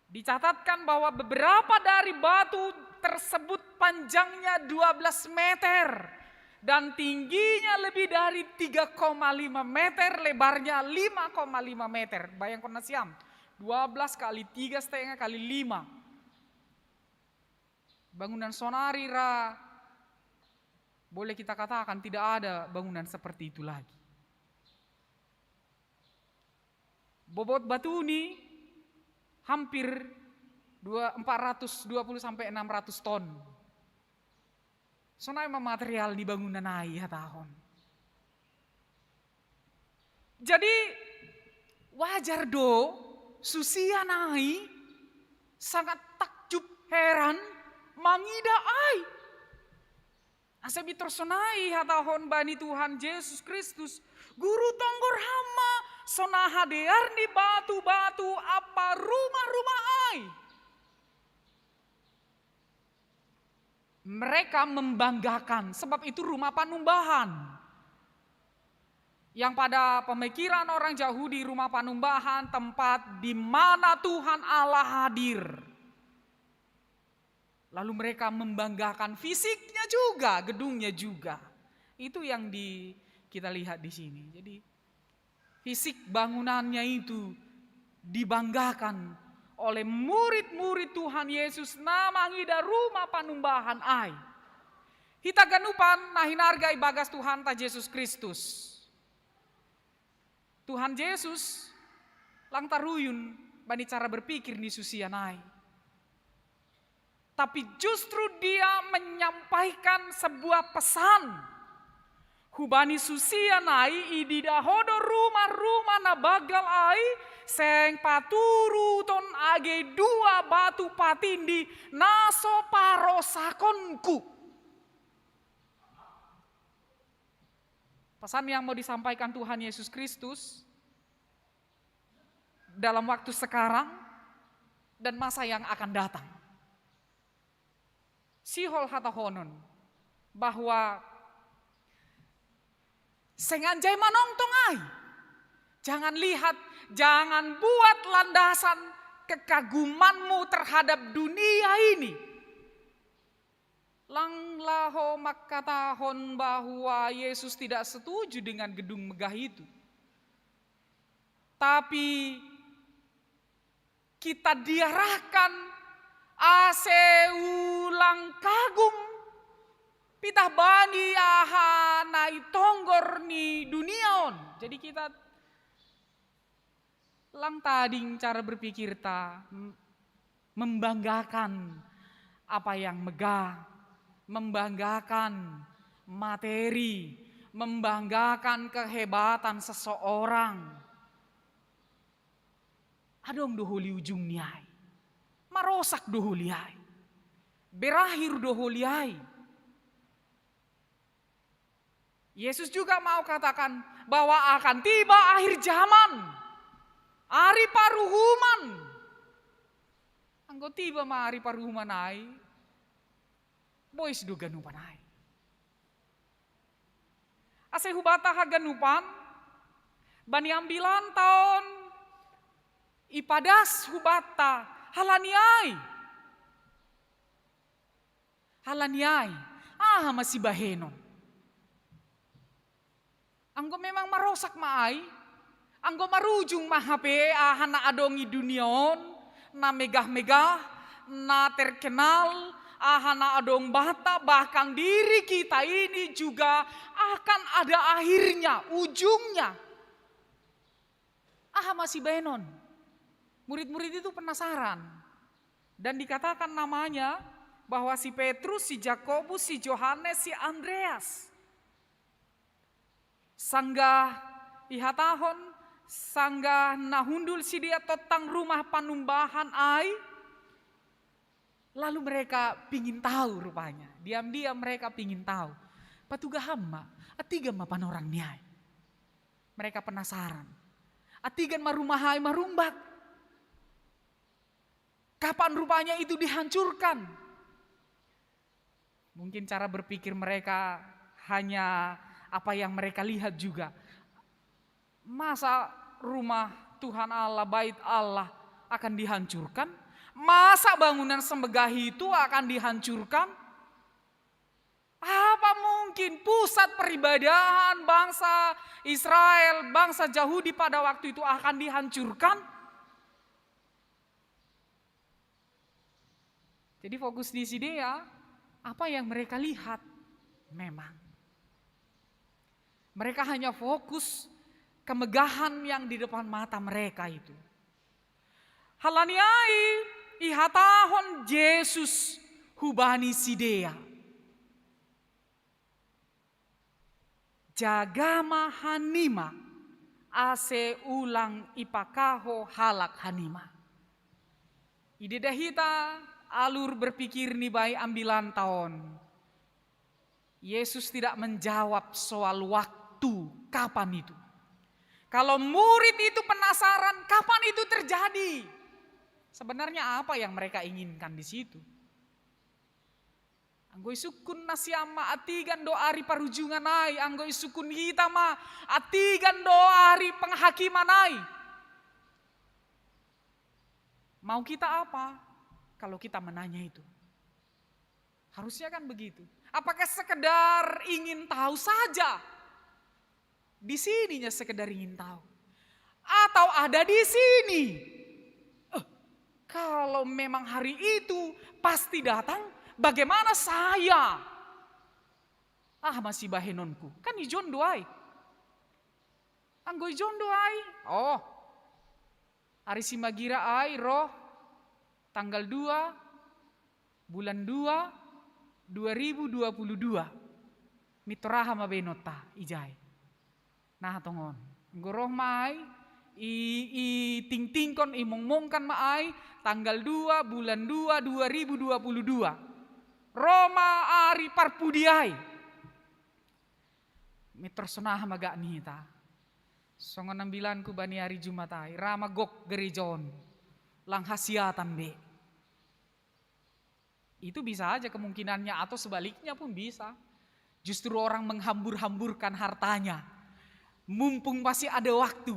dicatatkan bahwa beberapa dari batu tersebut panjangnya dua belas meter dan tingginya lebih dari tiga koma lima meter, lebarnya lima koma lima meter. Bayangkan nasiam, dua belas kali tiga setengah kali lima. Bangunan sonari ra, boleh kita katakan tidak ada bangunan seperti itu lagi. Bobot batu ni hampir dua, empat ratus dua puluh sampai enam ratus ton. Sonai ma material ni bangunan ai ihatahon. Jadi wajar do susia nai sangat takjub, heran, mangida ai. Asa bitor sonai hatahon bani Tuhan Jesus Kristus, Guru, tonggor Ham ma sona hadear ni batu-batu ampa rumah-rumah ai. Mereka membanggakan, sebab itu rumah panumbahan. Yang pada pemikiran orang Yahudi, rumah panumbahan tempat di mana Tuhan Allah hadir. Lalu mereka membanggakan fisiknya juga, gedungnya juga. Itu yang di, kita lihat di sini. Jadi fisik bangunannya itu dibanggakan oleh murid-murid Tuhan Yesus na mangida rumah panumbahan ai. Hita ganupan na hinarga ibagas Tuhanta Jesus Kristus. Tuhan Yesus lang taruyun bani cara berpikir ni susia nai. Tapi justru dia menyampaikan sebuah pesan. Hubani susia nai, idida ho do rumah-rumah na banggal ai, seng paturuton age dua batu patindi na so parosakonku. Pesan yang mau disampaikan Tuhan Yesus Kristus dalam waktu sekarang dan masa yang akan datang. Sihol hatahonon bahwa seng anjai manongtong ai. Jangan lihat, jangan buat landasan kekagumanmu terhadap dunia ini. Lang laho mangkatahon bahwa Yesus tidak setuju dengan gedung megah itu. Tapi kita diarahkan ase ulang kagum pitah bani aha na i tonggor ni dunia on. Jadi kita Lang tading cara berpikir ta, m-, membanggakan apa yang megah, membanggakan materi, membanggakan kehebatan seseorang. Adong do holi ujung ni ai. Marosak do holi ai. Berakhir do holi ai. Yesus juga mau katakan bahwa akan tiba akhir zaman. Ari paruhuman. Anggo tiba ma ari paruhuman ai, bois do ganupan ai. Ase hubata haganupan, bani ambilan taon ipadas hubata halani ai. Halani ai, aha ma sibahenon? Anggo memang marosak ma ai, anggo marujung ma hape aha na adong i dunia on, na megah-megah, na terkenal, aha na adong banta, bahkan diri kita ini juga akan ada akhirnya, ujungnya. Aha ma sibahenon? Murid-murid itu penasaran. Dan dikatakan namanya bahwa si Petrus, si Jakobus, si Johannes, si Andreas. Sanggah ihatahon, sanggah na hundul sidea tongtong rumah panumbahan ai, lalu mereka pingin tahu rupanya. Diam-diam mereka pingin tahu. Patuga ham ma, antigan ma panorang ni ai. Mereka penasaran. Antigan ma rumah ai marumbat. Kapan rupanya itu dihancurkan? Mungkin cara berpikir mereka hanya apa yang mereka lihat juga. Masa rumah Tuhan Allah, bait Allah akan dihancurkan? Masa bangunan semegah itu akan dihancurkan? Apa mungkin pusat peribadahan bangsa Israel, bangsa Yahudi pada waktu itu akan dihancurkan? Jadi fokus di sidea, apa yang mereka lihat memang. Mereka hanya fokus kemegahan yang di depan mata mereka itu. Halani ai ihatahon Jesus hubani sidea. Jaga ma hanima, ase ulang ipakaho halak hanima. Ideda hita alur berpikir ni bani ambilanta on. Yesus tidak menjawab soal waktu, kapan itu. Kalau murid itu penasaran, kapan itu terjadi? Sebenarnya apa yang mereka inginkan di situ? Anggo isungkun nasiam ma antigan do ari parujungan ai, anggo isungkun hita ma antigan do ari penghakiman ai. Mau kita apa kalau kita menanya itu? Harusnya kan begitu. Apakah sekedar ingin tahu saja? Di sininya sekedar ingin tahu. Atau ada di sini? Eh, kalau memang hari itu pasti datang, bagaimana saya? Ah, ma sibahenonku. Kan ijon do ai. Anggo ijon do ai. Oh. Ari Simagira ai ro tanggal dua bulan dua dua ribu dua puluh dua. Mintor aha ma bahenonta ijai? Nah, tongon. Anggo roh ma ai, i, itingtingkon, imongmongkan ma ai tanggal dua bulan dua dua ribu dua puluh dua. Ro ma ari parpudi ai. Mintor sonaha ma gak ni hita? Songon ambilanku bani ari Jumat ai, ra ma gok gereja on. Lang hasiatan be. Itu bisa aja kemungkinannya, atau sebaliknya pun bisa. Justru orang menghambur-hamburkan hartanya. Mumpung masih ada waktu,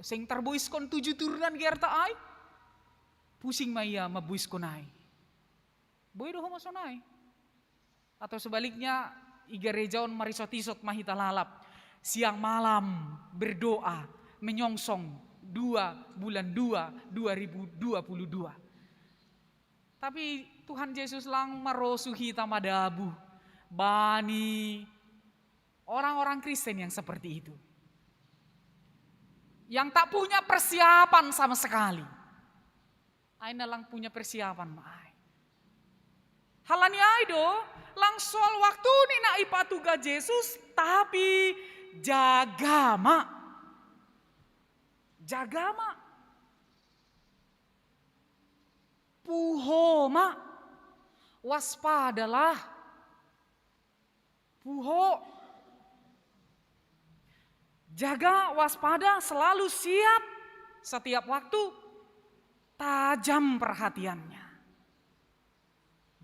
seng tarboiskon tujuh turunan G R T I. Pusing ma ia mamboiskon ai. Boi do ho ma sonai. Atau sebaliknya, i gereja on marisot-isot ma hita lalap. Siang malam berdoa, menyongsong dua bulan dua dua ribu dua puluh dua. Tapi Tuhan Yesus lang marosuh hita madabu bani orang-orang Kristen yang seperti itu. Yang tak punya persiapan sama sekali. Aina lang punya persiapan ma ai. Halani ai do, lang soal waktu ni na ipatuga Jesus, tapi jaga ma. Jaga ma. Puho ma. Waspadalah. Puho. Jaga, waspada, selalu siap setiap waktu. Tajam perhatiannya.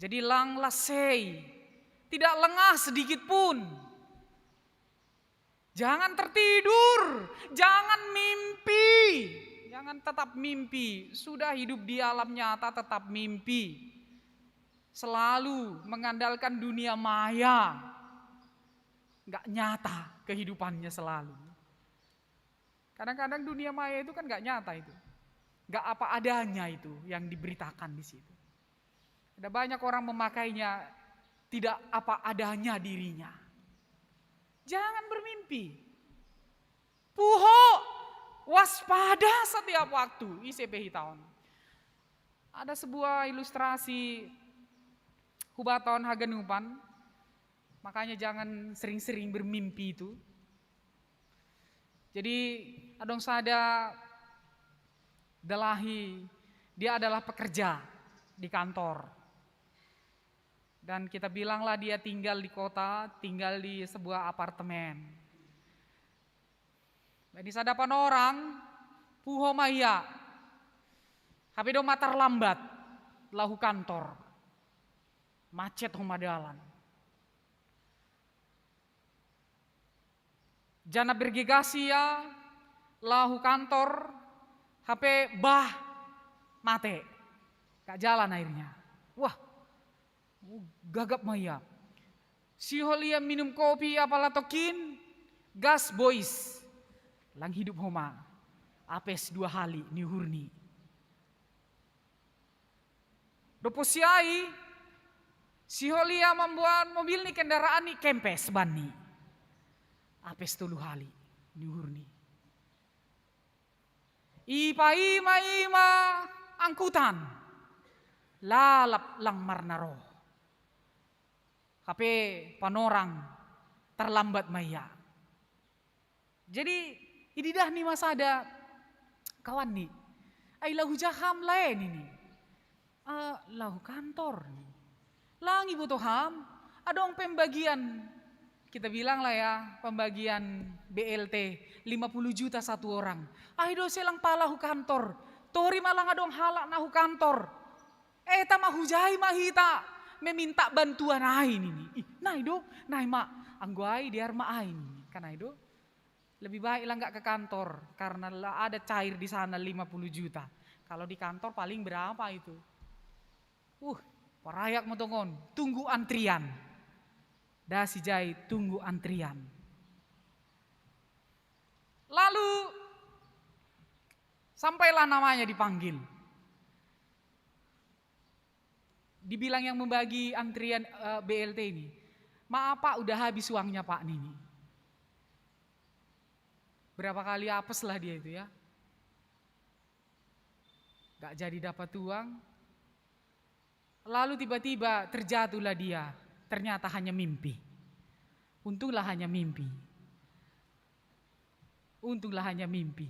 Jadi lang lasei, tidak lengah sedikit pun. Jangan tertidur, jangan mimpi. Jangan tetap mimpi. Sudah hidup di alam nyata tetap mimpi. Selalu mengandalkan dunia maya. Nggak nyata kehidupannya selalu. Kadang-kadang dunia maya itu kan nggak nyata itu. Nggak apa adanya itu yang diberitakan di situ. Ada banyak orang memakainya tidak apa adanya dirinya. Jangan bermimpi. Puho, waspada setiap waktu. Ise pe hitaon. Ada sebuah ilustrasi hubataon haganupan. Makanya jangan sering-sering bermimpi itu. Jadi adong sada dalahi, dia adalah pekerja di kantor. Dan kita bilanglah dia tinggal di kota, tinggal di sebuah apartemen. Jadi sada panorang, puho ma ia. Hape do ma tarlambat, lahu kantor. Macet homa dalan. Jana bergegas ia, lahu kantor, hape bah, mate. Kak jalan akhirnya. Wah, gagap ma ia. Sihol ia minum kopi apala tokin, gas bois. Lang hidup homa. Apes dua hali ni uhurni. Dopo si ai, sihol ia mamboan mobilni, kendaraanni, kempes banni. Apes tolu hali ni uhurni. Ipaima-ima angkutan, lalap lang marna ro. Hape panorang, tarlambat ma ia. Jadi ididah ni ma sada kawanni. Ai lahu ja ham lae nini. Ah, lahu kantor ni. Lang iboto ham, adong pembagian, kita bilang lah ya, pembagian B L T lima puluh juta satu orang. Ai do se lang pa lahu kantor. Tori ma lang adong halak na hu kantor. Eta ma hujai ma hita meminta bantuan ai nini. Ih, nai do, nai ma, anggo ai dear ma ai nini. Kan ai do. Lebih baik lah nggak ke kantor karena la-, ada cair di sana lima puluh juta. Kalau di kantor paling berapa itu? Uh, parayak mo tongon, tunggu antrian. Dasi jai tunggu antrian. Lalu sampailah namanya dipanggil. Dibilang yang membagi antrian, eh, B L T ini, "Maaf Pak, udah habis uangnya Pak," nini. Berapa kali apes lah dia itu ya. Gak jadi dapat uang. Lalu tiba-tiba terjatuhlah dia. Ternyata hanya mimpi. Untunglah hanya mimpi. Untunglah hanya mimpi.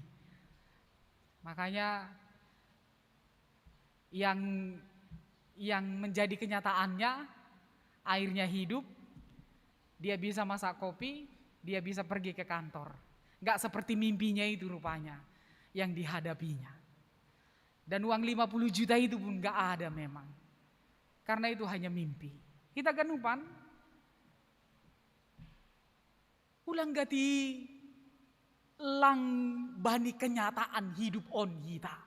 Makanya yang, yang menjadi kenyataannya, airnya hidup, dia bisa masak kopi, dia bisa pergi ke kantor. Nggak seperti mimpinya itu rupanya yang dihadapinya. Dan uang lima puluh juta itu pun nggak ada memang. Karena itu hanya mimpi. Hita ganupan, ulang gati lang bani kenyataan hidup on hita.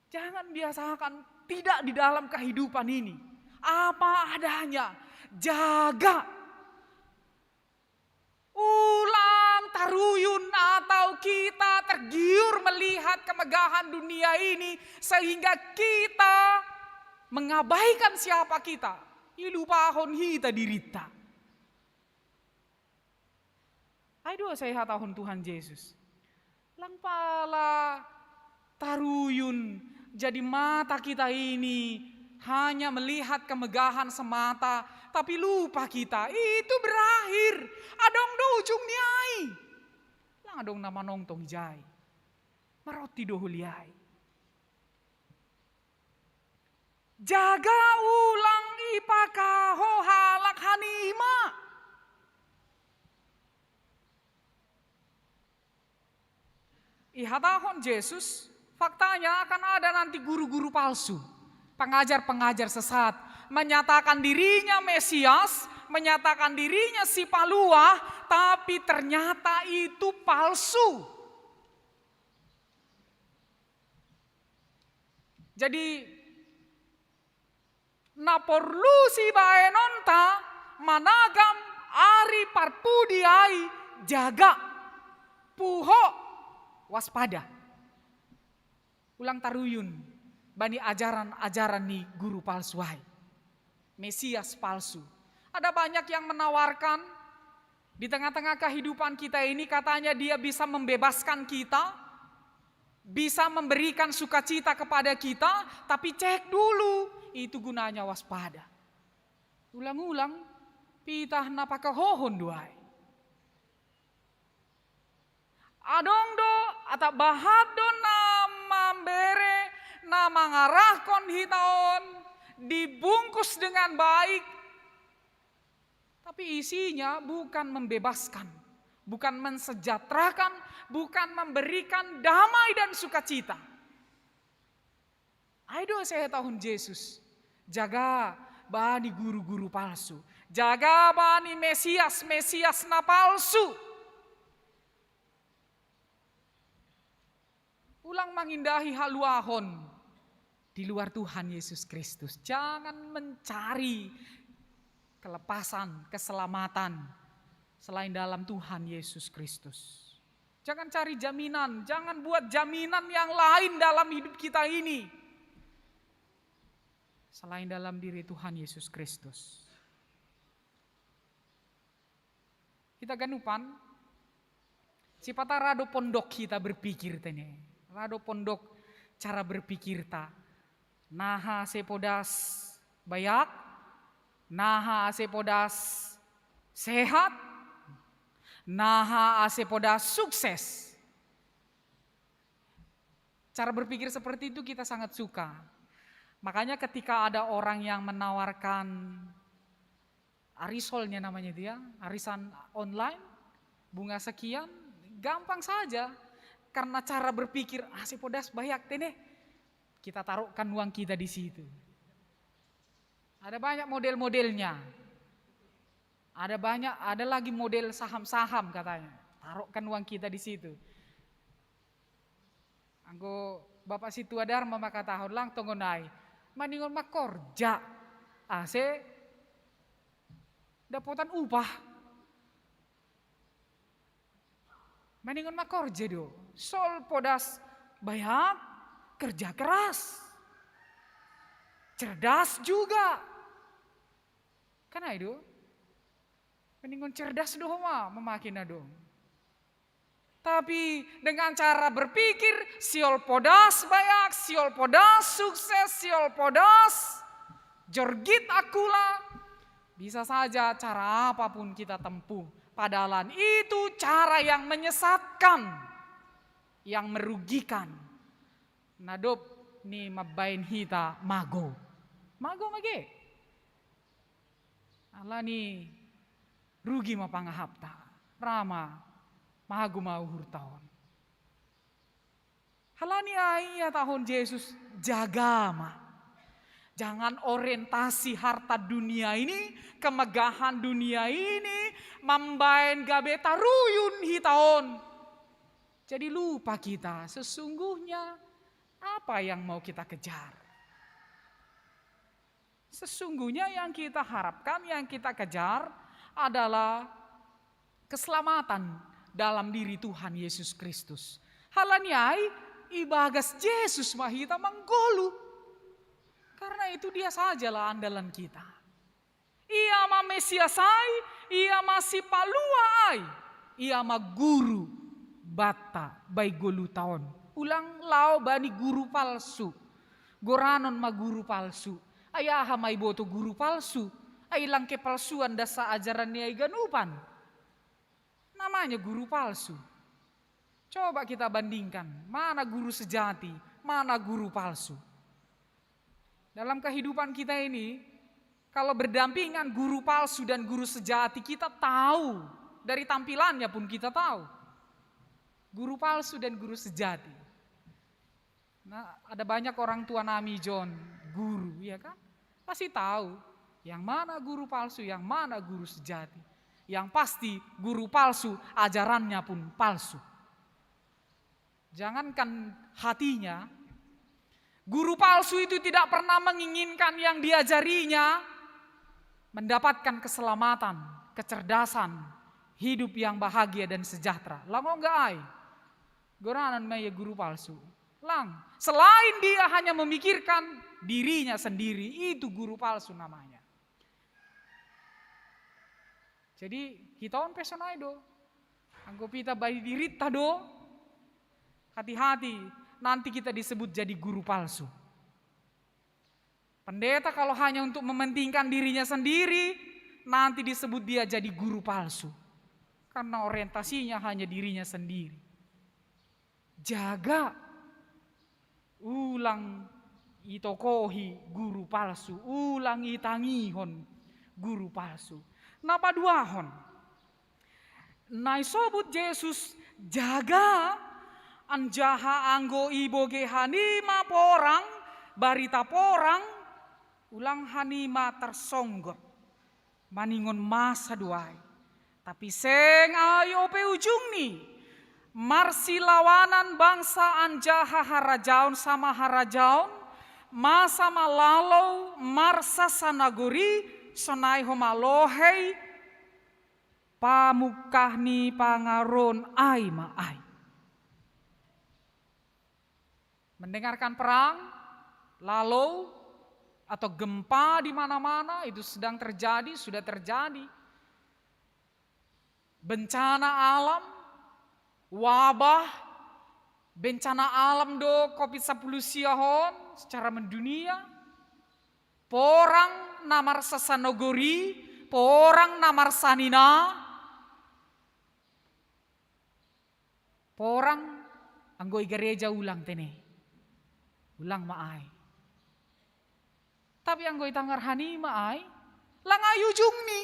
Jangan biasakan tidak di dalam kehidupan ini. Apa adanya, jaga. Ulang taruyun atau kita tergiur melihat kemegahan dunia ini sehingga kita mengabaikan siapa kita. Ilupahon hita dirita. Ai do sehatahon Tuhan Yesus. Lang pala taruyun, jadi mata kita ini hanya melihat kemegahan semata, tapi lupa kita itu berakhir. Adong do ujung ni ai. Lang adong na manongtong ijai. Maroti do holi ai. Jaga ulang ipakaho halak hanima. Ihatahon Yesus, faktanya akan ada nanti guru-guru palsu, pengajar-pengajar sesat, menyatakan dirinya Mesias, menyatakan dirinya si Paluah, tapi ternyata itu palsu. Jadi, na porlu sibaenonta managam ari parpudi ai, jaga, puho, waspada. Ulang taruyun bani ajaran-ajaran ni guru palsu ai. Mesias palsu. Ada banyak yang menawarkan di tengah-tengah kehidupan kita ini, katanya dia bisa membebaskan kita, bisa memberikan sukacita kepada kita, tapi cek dulu, itu gunanya waspada. Ulang-ulang, pitah na pakahohon do ai. Adong do, atap bahat do na mambere, na mangarahkon hita on, dibungkus dengan baik, tapi isinya bukan membebaskan, bukan mensejahterakan, bukan memberikan damai dan sukacita. Ai do sehatahon Yesus, jaga bani guru-guru palsu, jaga bani Mesias-Mesias na palsu. Ulang mangindahi haluahon di luar Tuhan Yesus Kristus. Jangan mencari kelepasan, keselamatan selain dalam Tuhan Yesus Kristus. Jangan cari jaminan, jangan buat jaminan yang lain dalam hidup kita ini selain dalam diri Tuhan Yesus Kristus. Kita ganupan, sipata ra do pondok kita berpikir tene. Ra do pondok cara berpikirta. Naha ase podas bayak, naha ase podas sehat, naha ase podas sukses. Cara berpikir seperti itu kita sangat suka. Makanya ketika ada orang yang menawarkan arisolnya namanya itu ya, arisan online, bunga sekian, gampang saja. Karena cara berpikir, ah, ase podas bayak tene, kita taruhkan uang kita di situ. Ada banyak model-modelnya. Ada banyak, ada lagi model saham-saham katanya. Taruhkan uang kita di situ. Anggo Bapak Situa Darma makatahon lang tongon ai, maningon ma korja ase dapotan upah. Maningon ma korja do. Sol podas bayak, kerja keras. Cerdas juga. Kan ai do. Maningon cerdas do ho ma mamake na dong. Tapi dengan cara berpikir, siol podas bayak, siol podas sukses, siol podas jorgit akula, bisa saja cara apapun kita tempuh. Padahal itu cara yang menyesatkan, yang merugikan. Na dob ni mambaen hita mago. Mago mage. Alani rugi ma pangahapta, ra ma mago ma uhurta on. Halani ai ihatahon Jesus, jaga ma. Jangan orientasi harta dunia ini, kemegahan dunia ini, mambaen gabe taruyun hita on. Jadi lupa kita, sesungguhnya apa yang mau kita kejar. Sesungguhnya yang kita harapkan, yang kita kejar adalah keselamatan dalam diri Tuhan Yesus Kristus. Halani ai, ibagas Jesus ma hita manggoluh. Karena itu dia sajalah andalan kita. Ia ma Mesias ai, ia ma si palua ai. Ia ma guru batta bai golu taon. Ulang lao bani guru palsu. Goranon ma guru palsu. Ai aha ma iboto guru palsu? Ai lang kepalsuan dasa ajaran ni ai ganupan. Namanya guru palsu. Coba kita bandingkan, mana guru sejati, mana guru palsu. Dalam kehidupan kita ini, kalau berdampingan guru palsu dan guru sejati, kita tahu, dari tampilannya pun kita tahu. Guru palsu dan guru sejati. Nah, ada banyak orang tua nami John, guru, ya kan? Pasti tahu yang mana guru palsu, yang mana guru sejati. Yang pasti guru palsu, ajarannya pun palsu. Jangankan hatinya, guru palsu itu tidak pernah menginginkan yang diajarinya mendapatkan keselamatan, kecerdasan, hidup yang bahagia dan sejahtera. Lango enggak ai. Goranan ma ia guru palsu. Lang, selain dia hanya memikirkan dirinya sendiri, itu guru palsu namanya. Jadi, kita on pe sonai do. Anggo pita bai dirita do, hati-hati, nanti kita disebut jadi guru palsu. Pendeta kalau hanya untuk mementingkan dirinya sendiri, nanti disebut dia jadi guru palsu. Karena orientasinya hanya dirinya sendiri. Jaga. Ulang itokohi guru palsu, ulang itangihon guru palsu. Na paduahon, na isobut Jesus jaga, anjaha anggo ibogei hanima porang, barita porang, ulang hanima tarsonggot maningon masa do ai. Tapi seng ai ope ujungni, marsilawanan bangsa anjaha harajaon sama harajaon, masa ma lalou marsasanagori, sonai homa lohei pamungkah ni pangaron ai ma ai. Mendengarkan perang, lalou, atau gempa di mana-mana itu sedang terjadi, sudah terjadi. Bencana alam, wabah, bencana alam do covid sepuluh siahon secara mendunia. Porang na marsasanagori, porang na marsanina. Porang anggo i gareja ulang tene. Ulang ma ai. Tapi anggo i tangar hanima ai, lang ai ujungni.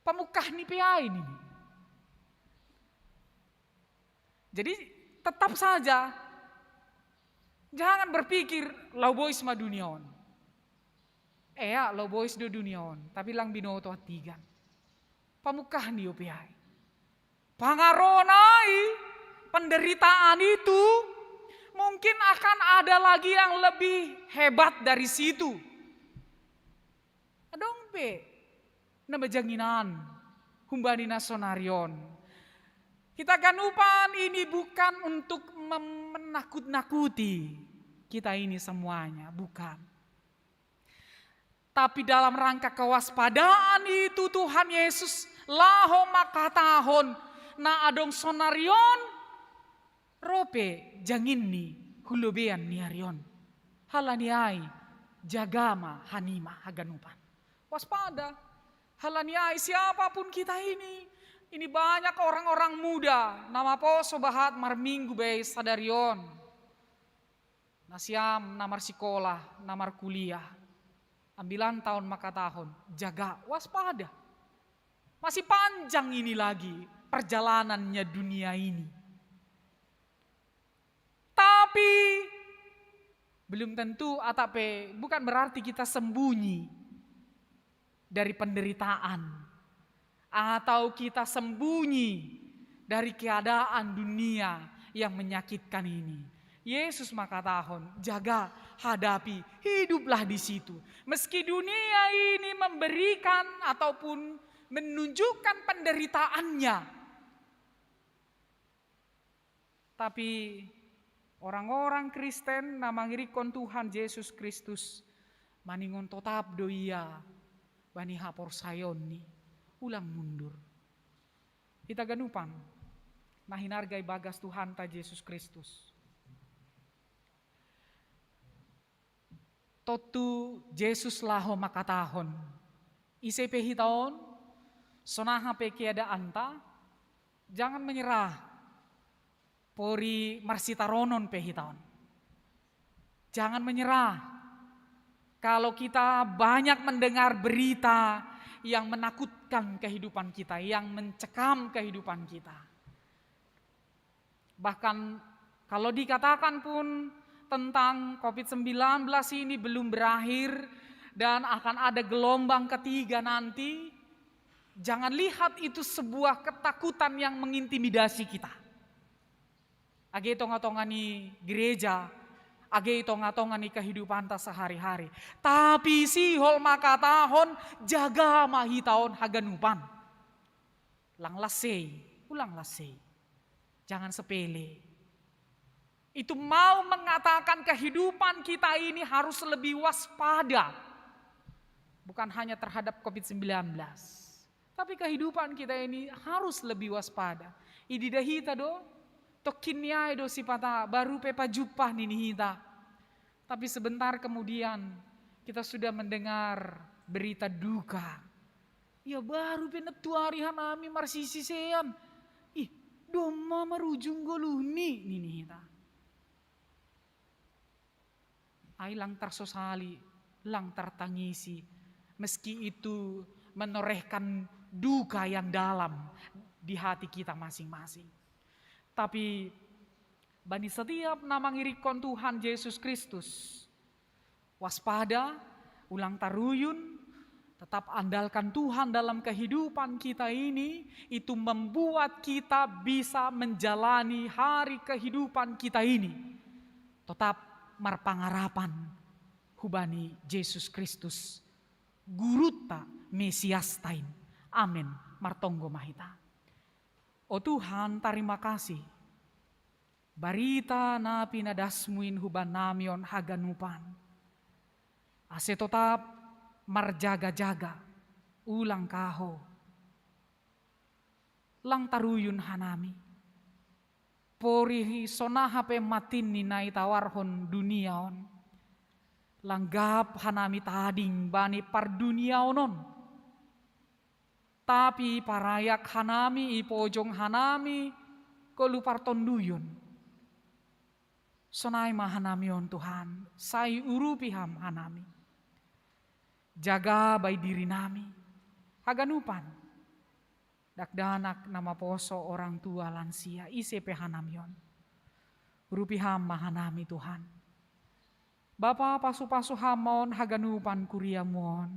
Pamungkahni pe ai nini. Jadi tetap saja jangan berpikir lau bois ma dunia on. Ea, lau bois do dunia on, tapi lang binoto antigan. Pamungkahni ope ai. Pangaron ai, penderitaan itu, mungkin akan ada lagi yang lebih hebat dari situ. Adong pe na majanginan humbani na sonari on. Kita ganupan ini bukan untuk mem- menakut-nakuti kita ini semuanya, bukan. Tapi dalam rangka kewaspadaan itu Tuhan Yesus laho mangkatahon, na adong sonari on, ro pe janginni hu lobean ni ari on. Halani ai jaga ma hanima haganupan. Waspada. Halani ai siapapun kita ini, ini banyak orang-orang muda na maposo bahat marminggu be sadari on. Nasiam na marsikola, na markuliah. Ambilanta on mangkatahon, jaga, waspada. Masih panjang ini lagi perjalanannya dunia ini. Tapi belum tentu, atau pe bukan berarti kita sembunyi dari penderitaan atau kita sembunyi dari keadaan dunia yang menyakitkan ini. Yesus mangkatahon, jaga, hadapi, hiduplah di situ. Meski dunia ini memberikan ataupun menunjukkan penderitaannya, tapi orang-orang Kristen na mangirikkon Tuhan Jesus Kristus maningon totap do ia bani haporsayaonni, ulang mundur. Hita ganupan na hinarga ibagas Tuhanta Jesus Kristus. Totu Jesus laho mangkatahon, ise pe hita on, sonaha pe keadaanta, jangan menyerah. Pori marsitaronon pe hita on. Jangan menyerah. Kalau kita banyak mendengar berita yang menakutkan kehidupan kita, yang mencekam kehidupan kita. Bahkan kalau dikatakan pun tentang covid sembilan belas ini belum berakhir dan akan ada gelombang ketiga nanti, jangan lihat itu sebuah ketakutan yang mengintimidasi kita. Age tonga-tonga ni gereja, age tonga-tonga ni kehidupanta sehari-hari. Tapi sihol mangkatahon, jaga ma hita on haganupan. Lang las sei, ulang las sei. Jangan sepele. Itu mau mengatakan kehidupan kita ini harus lebih waspada. Bukan hanya terhadap covid sembilan belas. Tapi kehidupan kita ini harus lebih waspada. Idida hita do, tokkin ni ai do sipata baru pe pajumpah nini hita. Tapi sebentar kemudian kita sudah mendengar berita duka. Ia baru pe ne'e tuari hanami marsisisean. Ih, domma marujung ngoluni nini hita. Ai lang tarsosali, lang tartangisi, meski itu menorehkan duka yang dalam di hati kita masing-masing. Tapi bani setiap na mangirikkon Tuhan Jesus Kristus, waspada, ulang taruyun, tetap andalkan Tuhan dalam kehidupan kita ini, itu membuat kita bisa menjalani hari kehidupan kita ini tetap marpangarapan hubani Jesus Kristus, Gurutta, Mesiasta in. Amen. Martonggo ma hita. O Tuhan, tarima kasih. Barita na pinadasmu in hubannami on haganupan. Ase totap marjaga-jaga, ulang kaho. Lang taruyun hanami. Pori sonaha pe matin ni na itawarhon dunia on. Lang gap hanami tading bani parduniaon on. Tapi parayak hanami, ipojong hanami, kolu partonduyon. Sonai ma hanami on Tuhan, sai urupi Ham hanami. Jaga bai dirinami, haganupan. Dakdanak na maposo orang tua lansia, ise pe hanami on. Urupi Ham ma hanami Tuhan. Bapa, pasu-pasu Ham ma on haganupan kuriamu on.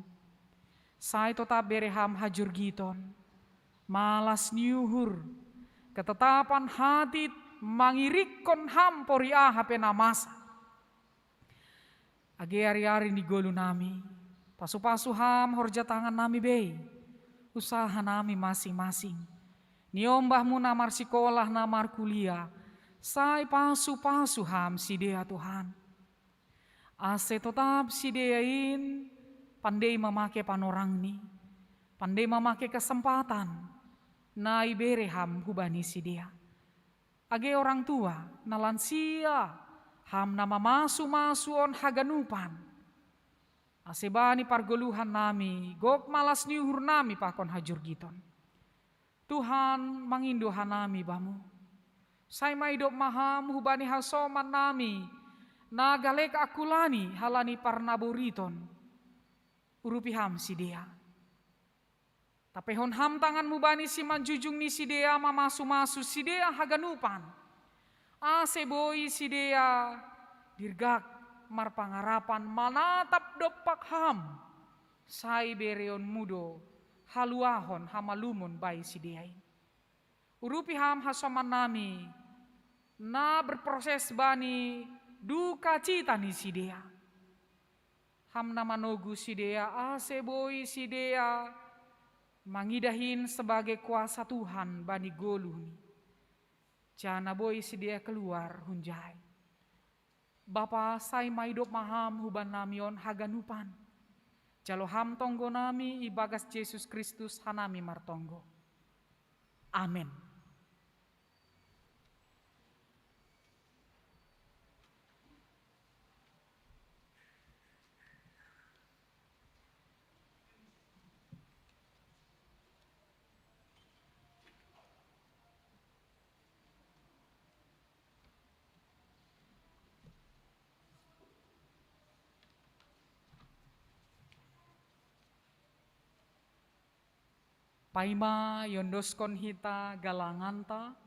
Sai totap bere Ham hajorgiton, malas ni uhur, ketetapan hati mangirikkon Ham pori aha pe na masa. Age ari-ari ni ngolunami, pasu-pasu Ham horja tangannami bei, usahanami masing-masing. Niombahmu na marsikolah, na markuliah, sai pasu-pasu Ham sidea Tuhan. Ase totap sidea in pandei mamake panorangni, pandei mamake kesempatan na ibere Ham hubani sidea. Age orang tua, na lansia, Ham na mamasu-masu on haganupan. Ase bani pargoluhannami, gok malas ni uhurnami pakon hajorgiton. Tuhan, mangindo hanami Bamu. Sai maidop ma Ham hubani hasomannami, na gale angkulani halani parnaboriton. Urupi Ham sidea. Tapehon Ham tanganmu bani simanjujung ni sidea, mamasu-masu sidea haganupan. Ase boi sidea dirgak marpangarapan manatap dompak Ham, sai bereonmu do haluahon hamalumon bai sidea in. Urupi Ham hasomannami, na berproses bani dukacita ni sidea. Ham na manogu sidea, ase boi sidea mangidah in sebagai kuasa Tuhan bani ngoluni. Janah boi sidea keluar hunjai. Bapa, sai maidop ma Ham hubannami on haganupan. Jalo Ham tonggonami, ibagas Jesus Kristus hanami martonggo. Amen. Paima iondoskon hita galanganta,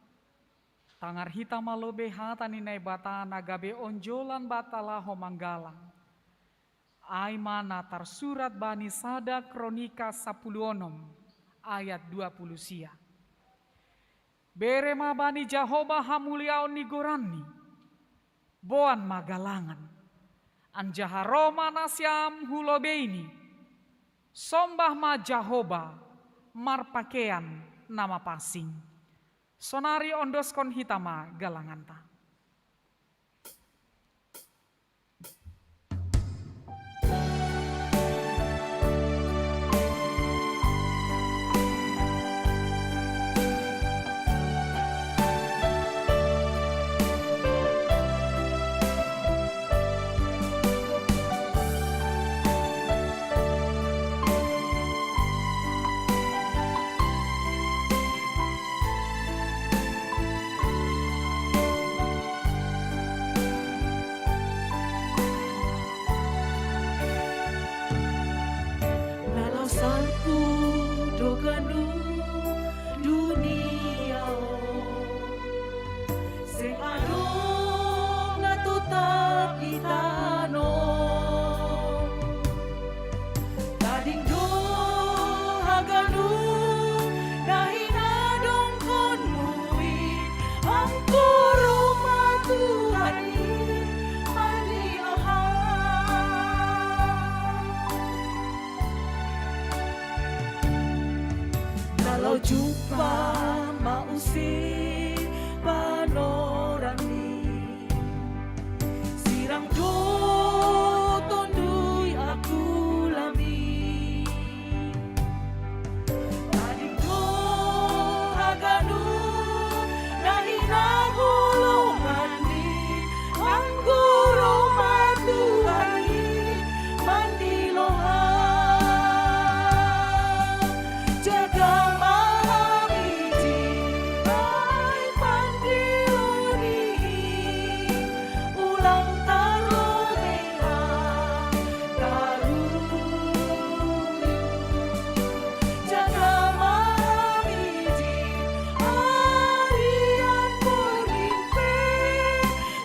tangar hita ma lobei hata ni Naibata na gabe onjolan batalaho manggalang. Ai ma na tarsurat bani sada Kronika sapuluh onom ayat dua puluh sia. Bere ma bani Jahowa hamuliaon ni goranni, boan ma galangan. Anjaha ro ma nasiam hu lobeini, sombah ma Jahowa marpakean na mapansing. Sonari ondoskon hita ma galanganta. Na lau salpu do ganup dunia on, seng adong na totap i tano on. Tading do haganup na hinadongkonmu i, anggo ro ma Tuhan i mandiloha. Na lau jumpang ma use panorangni, sirang do Tonduy Akulam i. Tading do haganup na hinaholonganni, anggo ro ma Tuhan i mandiloha. Jaga ma hami di bahen pandiloni, ulang tarlobei ha karuhionmu. Jaga ma hami di arian borngin pe,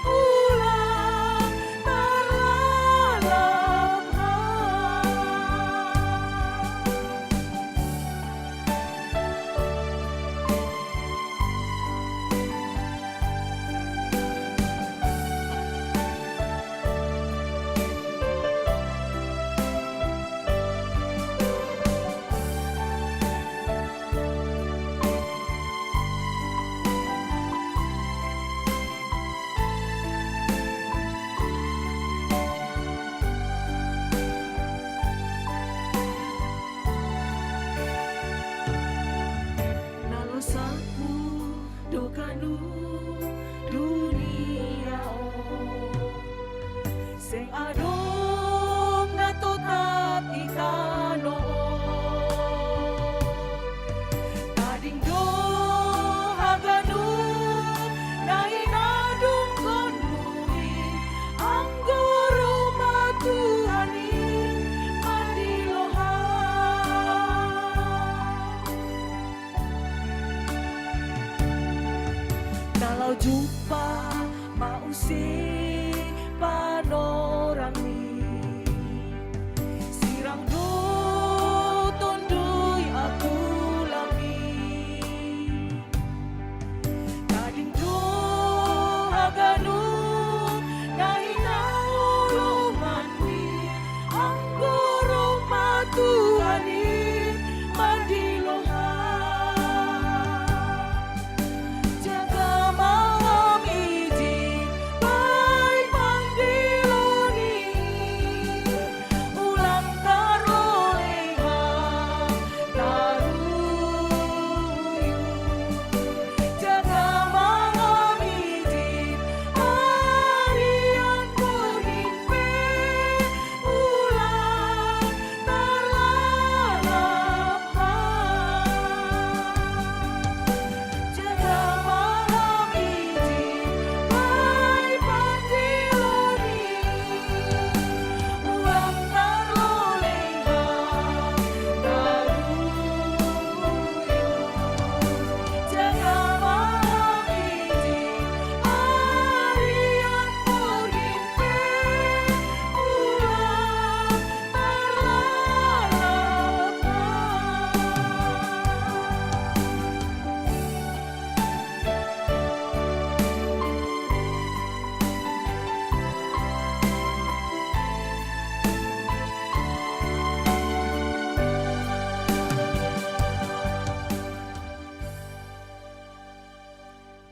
ulang tarlalap ha. Na lau salpu do ganup dunia on, seng adong na totap i tano on. Tading do haganup na hinadongkonmu i, anggo ro ma Tuhan i mandiloha. Na lau jumpang ma use panorangni, sirang do Tonduy Akulam i. Tading do haganup na hinaholonganni, anggo ro ma Tuhan i mandiloha. Jaga ma hami di bahen pandilo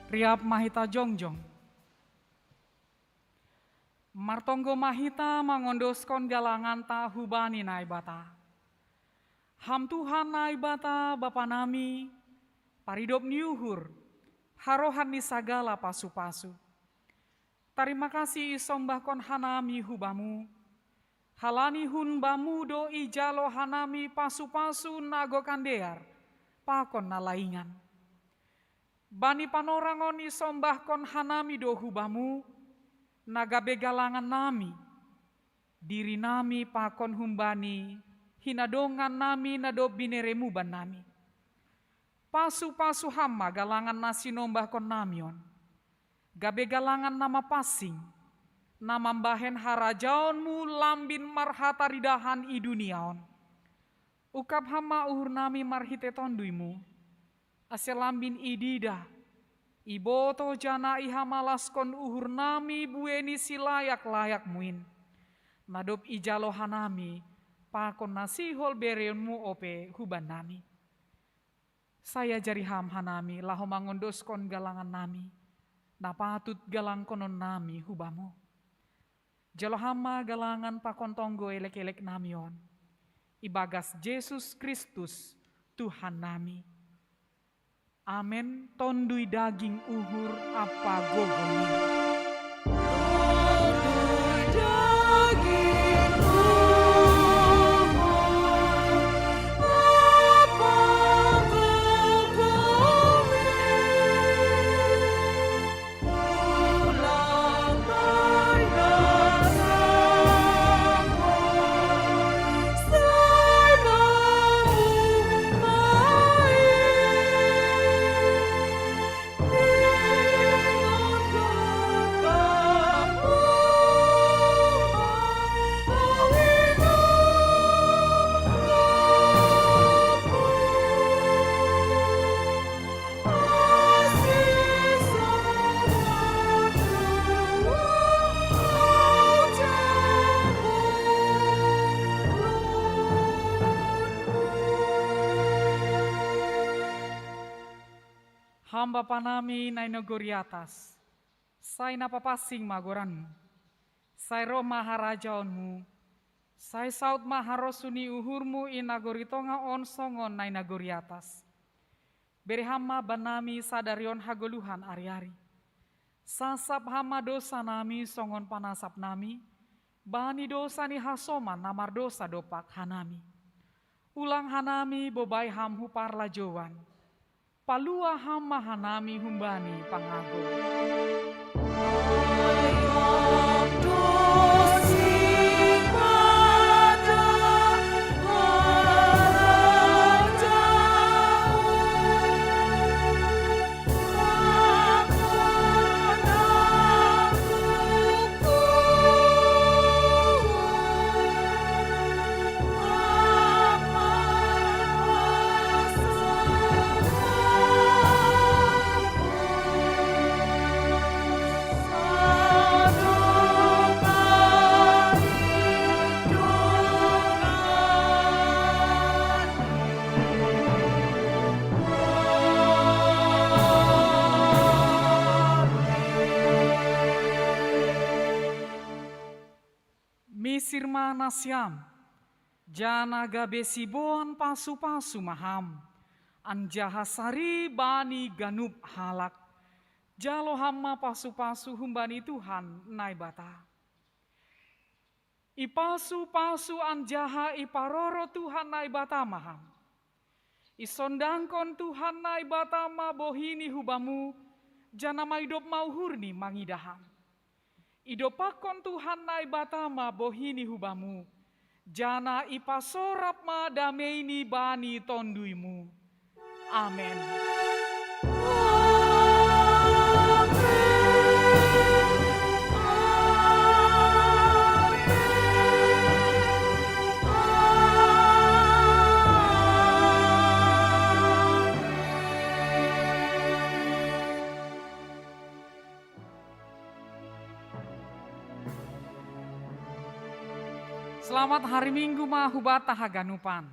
Riap mahita jongjong. Martonggo mahita mangondoskon galanganta hubani Naibata. Ham Tuhan Naibata Bapa nami, paridop ni uhur, harohan ni sagala pasu-pasu. Tarima kasih isombahkon hanami hubamu, halani hun bamu do ijalo hanami pasu-pasu nago kandear, pakon na laingan. Bani panorangon isombahkon hanami do hubamu, na gabe galangan nami, diri nami pakon humbani hinadongan nami na dob bineremuban nami. Pasu-pasu ham ma galangan na sinombahkon nami on, gabe galangan na mapansing, na mambahen harajaonmu lambin marhataridahan i dunia on. Ukap ham ma uhur nami marhite tonduymu, ase lambin ididah, iboto janah ihamalaskon uhur nami buei ni silayak-layakmu in, na dob ijalo hanami pakon na sihol bereonmu ope huban nami. Sai ajari ham hanami laho mangondoskon galangan nami, na patut galangkonon nami hubamu. Jalo ham ma galangan pakon tonggo elek-elek nami on, ibagas Jesus Kristus Tuhan nami. Amen. Tonduy daging, uhur ampa gogomi. Ham Bapa nami na i nagori atas, sai na papansing ma goranmu. Sai roh ma harajaonmu. Sai saud ma harosuh ni uhurmu i nagori tonga on songon na i nagori atas. Bere ham ma bannami sadari on hagoluhan ari-ari. Sasap ham ma dosa nami songon panasap nami bani dosa ni hasoman na mardosa dompak hanami. Ulang hanami bobai ham hu parlajouan. Palua ham ma hanami humbani pangago. Misir ma nasiam, janah gabe siboan pasu-pasu ma ham, anjaha sari bani ganup halak. Jalo ham ma pasu-pasu humbani Tuhan Naibata. Ipasu-pasu anjaha iparoro Tuhan Naibata ma ham. Isondangkon Tuhan Naibata ma bohini hubamu, janah maidop ma uhurni mangidah ham. Idompakkon Tuhan Naibata ma bohini hubamu, janah ipasorap ma dameini bani tonduymu. Amen. Selamat hari Minggu ma hubanta haganupan.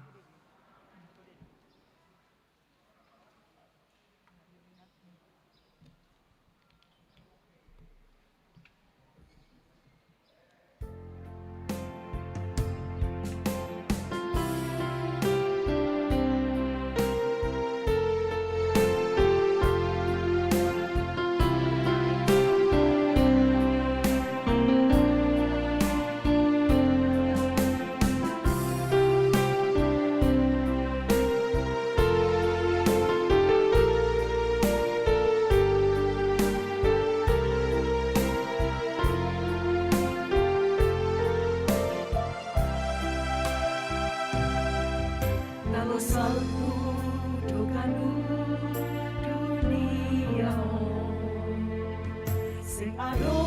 Sing adu